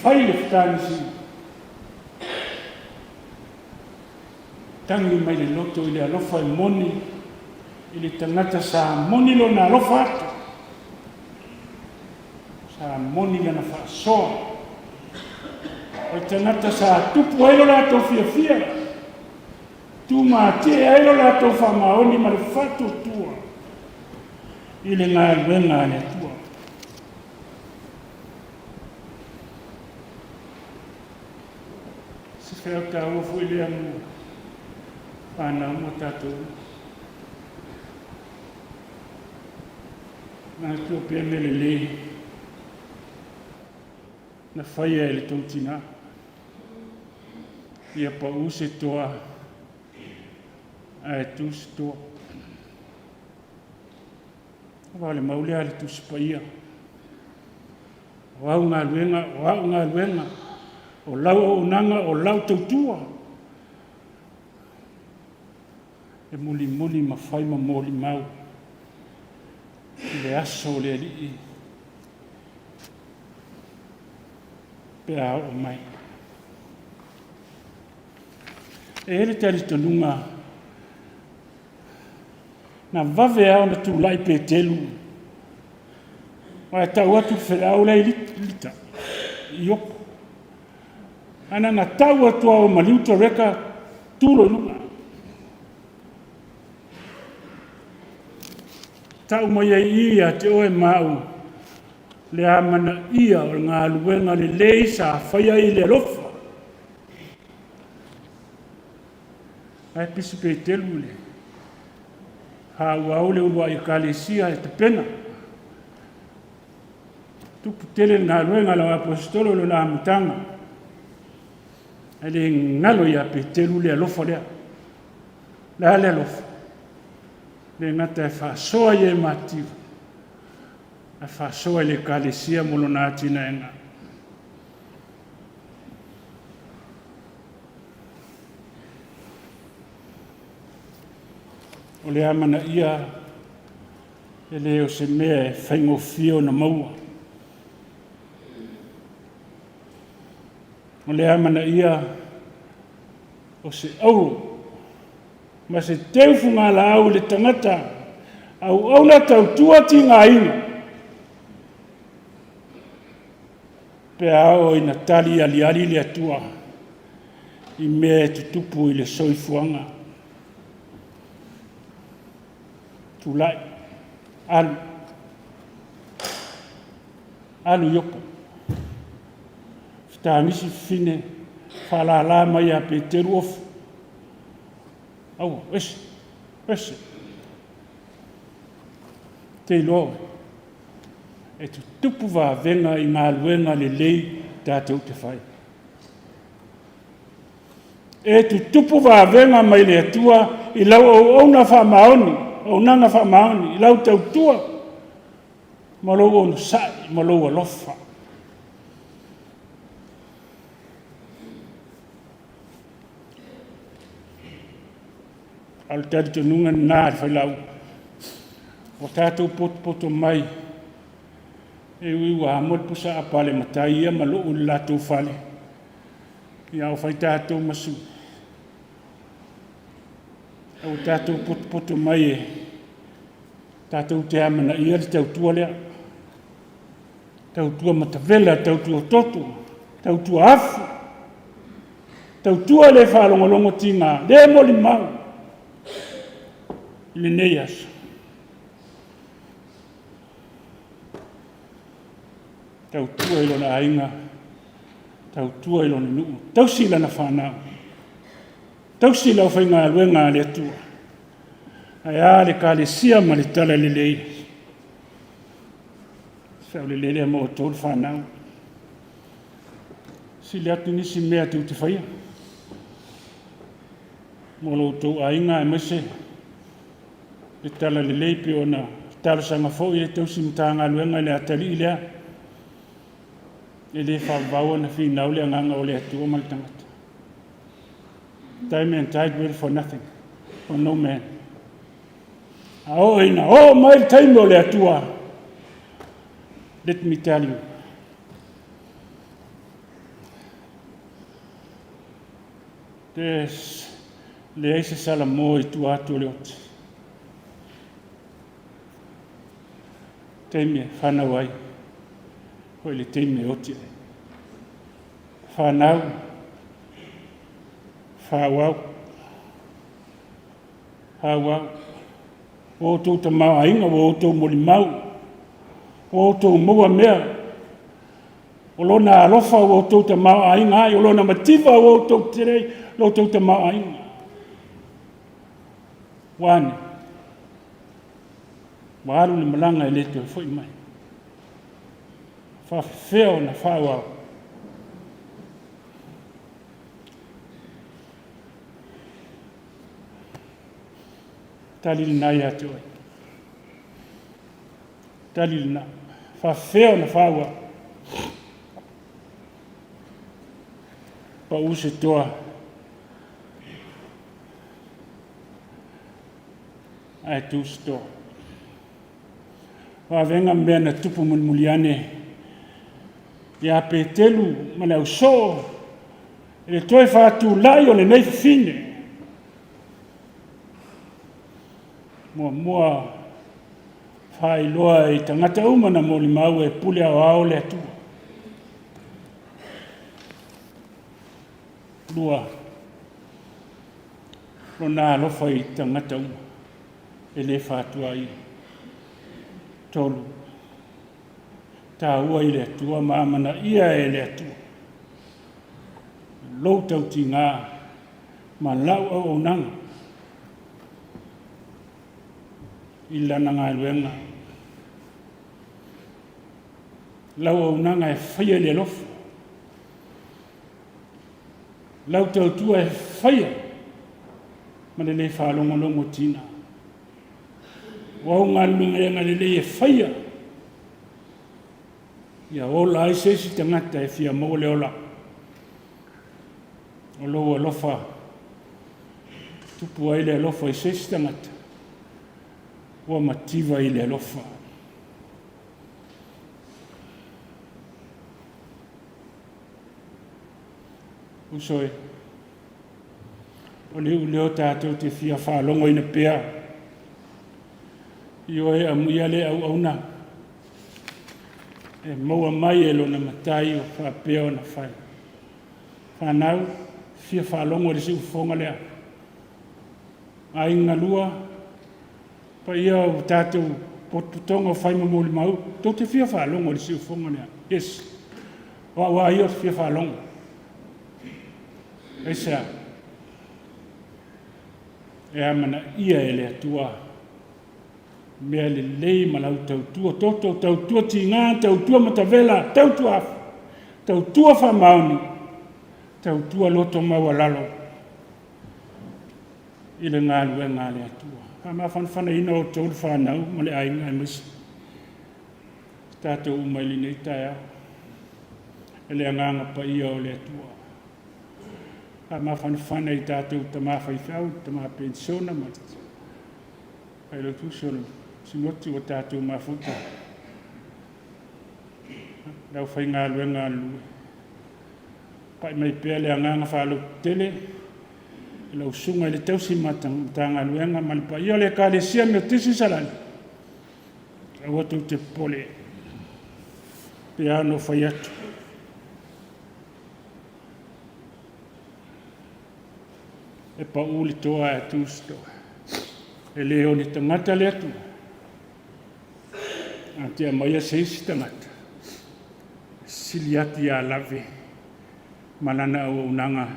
Fai le fetagisi. Tagi mai le loto i le alofa e moni i le tagata sa moni lona alofa atu, sa moni lana faasoa. O le tagata sa tupu ai lo latou fiafia, tumatie ai lo latou faamaoni ma le faatuatua i le galuega a le Atua. Se feau taua foi lea mo fanau ma tatou. Manatua pea mea lelei na faia e le tou tinā. Ia pau se toa ae tu se toa. Aua o le mau lea a le Tusi Paia. O au galuega, o au galuega, o lau auaunaga, o lau tautua. E mulimuli ma fai ma molimau i le aso o le Alii pe a oo mai. E i ai le talitonuga Na vave lava ona tulai Petelu, aua e tau atu le feau la e i Lita, i Iopa. Ae na ona tau atu lava ua maliu Toreka, tu loa i luga. Tau mai ai i ia te oe ma au le amanaia o le galuega lelei sa faia i le alofa. Ae pisi Petelu le faaauau le uluai Ekalesia e tapena. Tupu tele le galuega a lau Aposetolo i lona amataga. Ae le galo ia Petelu le alofa lea. Le a le alofa? Le gata e faasoa i e Matiu, ae faasoa i le Ekalesia mo lona atinaega. O le amanaia e le o se mea e faigofie ona maua. O le amanaia o se auro ma se teu fugalaau i le tagata auauna tautua tigaina pe a oo ina tali aliali le Atua i mea e tutupu i le soifuaga. Tulai, alu, alu Iopa. Fetagisi fafine, faalala mai ia Peteru ofu. Aua, ese, ese. Te iloa oe, e tutupu vavega i galuega lelei tatou te fai. E tutupu vavega mai le Atua i lau auauna faamaoni, auaunaga faamaoni, i lau tautua ma lou onosai ma lou alofa. A o le talitonuga lena a le failauga, ua tatou potopoto mai e ui ua amo le pusaapa a le matai ia ma lou i le latou fale, ia ua fai tatou ma sui. A ua tatou potopoto mai e tatou te amanaia le tautua lea. Tautua matavela, tautua toto, tautua afu, tautua le faalogologo tiga, le molimau i lenei aso. Tautua i lona aiga, tautua i lona nuu, tausi lana fanau, tausi le aufaigaluega a le Atua. Ae a le Ekalesia ma le Talalelei. Saolelei lea ma outou le fanau. Sili atu nisi mea tou te faia mo lo outou aiga aemaise le talalelei pei ona talosaga foi le tausi Matagaluega i le atalii lea e le faavavau ona finau le agaga o le Atua ma le tagata. Time and tide wait for nothing, for no man. A oo ina oo mai le taimi o le Atua, let me tell you, there's leai se salamo i tua atu o le oti. Taimi e whanau ai, hoi le taimi e oti ai. Whanau, whāwau, Hauau, ua outou tamaoaiga, ua outou molimau, ua outou maua mea, o lona alofa ua outou tamaoaiga ai, o lona mativa ua outou tele ai lo outou tamaoaiga. Ua ane, ua alu le malaga e le toe foi mai. Faafefea ona faaauau. Tali lena ia te oe. Tali lena. Faafefea ona faaauau. Pau se toa. Ae tu se toa. Vavega mea na tupu mulimuli ane ia Petelu ma le ausoo i le toe faatulai o lenei fafine. Muamua faailoa i tagata uma na molimau e pule aoao le Atua. Lua, lona alofa i tagata uma e le faatuaina. Tolu, taua i le Atua ma amanaia e le Atua lou tautiga ma lau auaunaga i Lana galuega. Lau auaunaga e faia i le alofa. Lau tautua e faia ma le le faalogologo tina. O au galuega lelei e faia, ia ola ai se isi tagata e fia maua le ola. O lou alofa, tupu ai le alofa i se isi tagata, ua mativa i le alofa. Uso e, o le iu lea tatou te fia faalogoina pea. Ioe, amuia le auauna e maua mai e lona Matai o faapea ona fai. Fanau, fia faalogo i le siufofoga lea. Aiga lua, paia o tatou potopotoga o fai ma molimau, tou te fia faalogo i le siufofoga lea. Yes. O au lava ia ou te fia faalogo. Aisea? E amanaia e le Atua mea lelei ma lau tautua toto, tautua tiga, tautua matavela, tautua afu, tautua faamaoni, tautua loto maualalo i le galuega a le Atua. Faamafanafanaina outou le fanau ma le aiga aemaise tatou uma i lenei taeao e le agaga paia o le Atua. Faamafanafana i tatou tama faifeau, tama penisiona ma le failautusi o le Sinoti ua tatou mafuta, le aufaigaluega galulue. Pai mai pea le agaga faalototele i lau susuga i le tausi Matagaluega ma le paia o le Ekalesia Metotisi i Salani. Aua tou te popole, pei lava ona ou fai atu. E pau le toa ae tu se toa. E le o ni tagata le Atua. A te aumaia se isi tagata, e sili atu ia lave ma lana auaunaga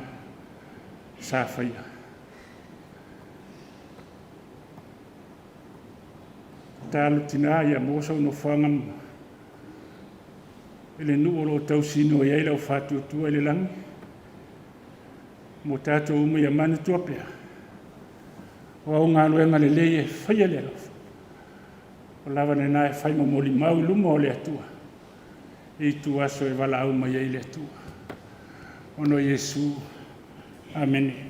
sa faia. Tatalo tina ia maua sou nofoaga i le nuu o lo o tausinoi ai lau faatuatua i le lagi. Mo tatou uma ia manatua pea, o au galuega lelei e faia le alofa. O lava lena e fai ma molimau i luma o le Atua, i itu aso e valaau mai ai le Atua. Ona o Iesu. Amene.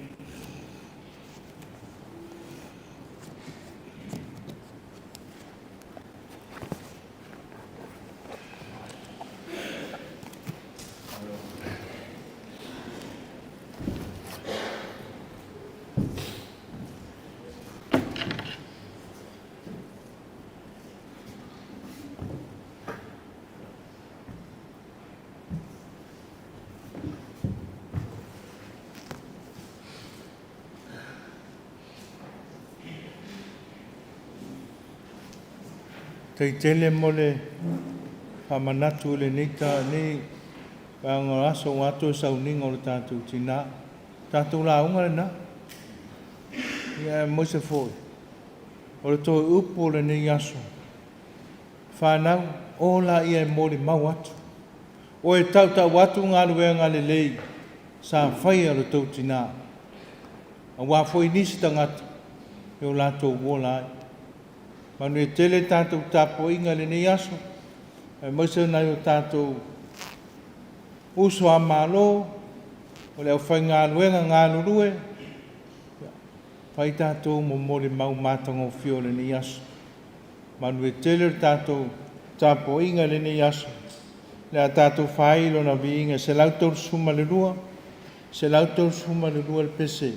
Faafetai tele mo le faamanatu i lenei ta nei vaega o aso aua toe sauniga o le tatou tina. Tatou lauga lena. Ia aemaise foi o le toe upu o lenei aso. Fanau, o laia e molimau atu. O e tautau atu galuega lelei sa faia e lo tou tina, aua foi nisi tagata e o latou ola ai. Manuia tele tatou tapuaiga i lenei aso, aemaise o nai o tatou uso a Malo, o le aufaigaluega galulue, fai tatou ma molimau matagofie o lenei aso. Manuia tele le tatou tapuaiga i lenei aso. O le a tatou fai Lona viiga e 132, 132 le pese.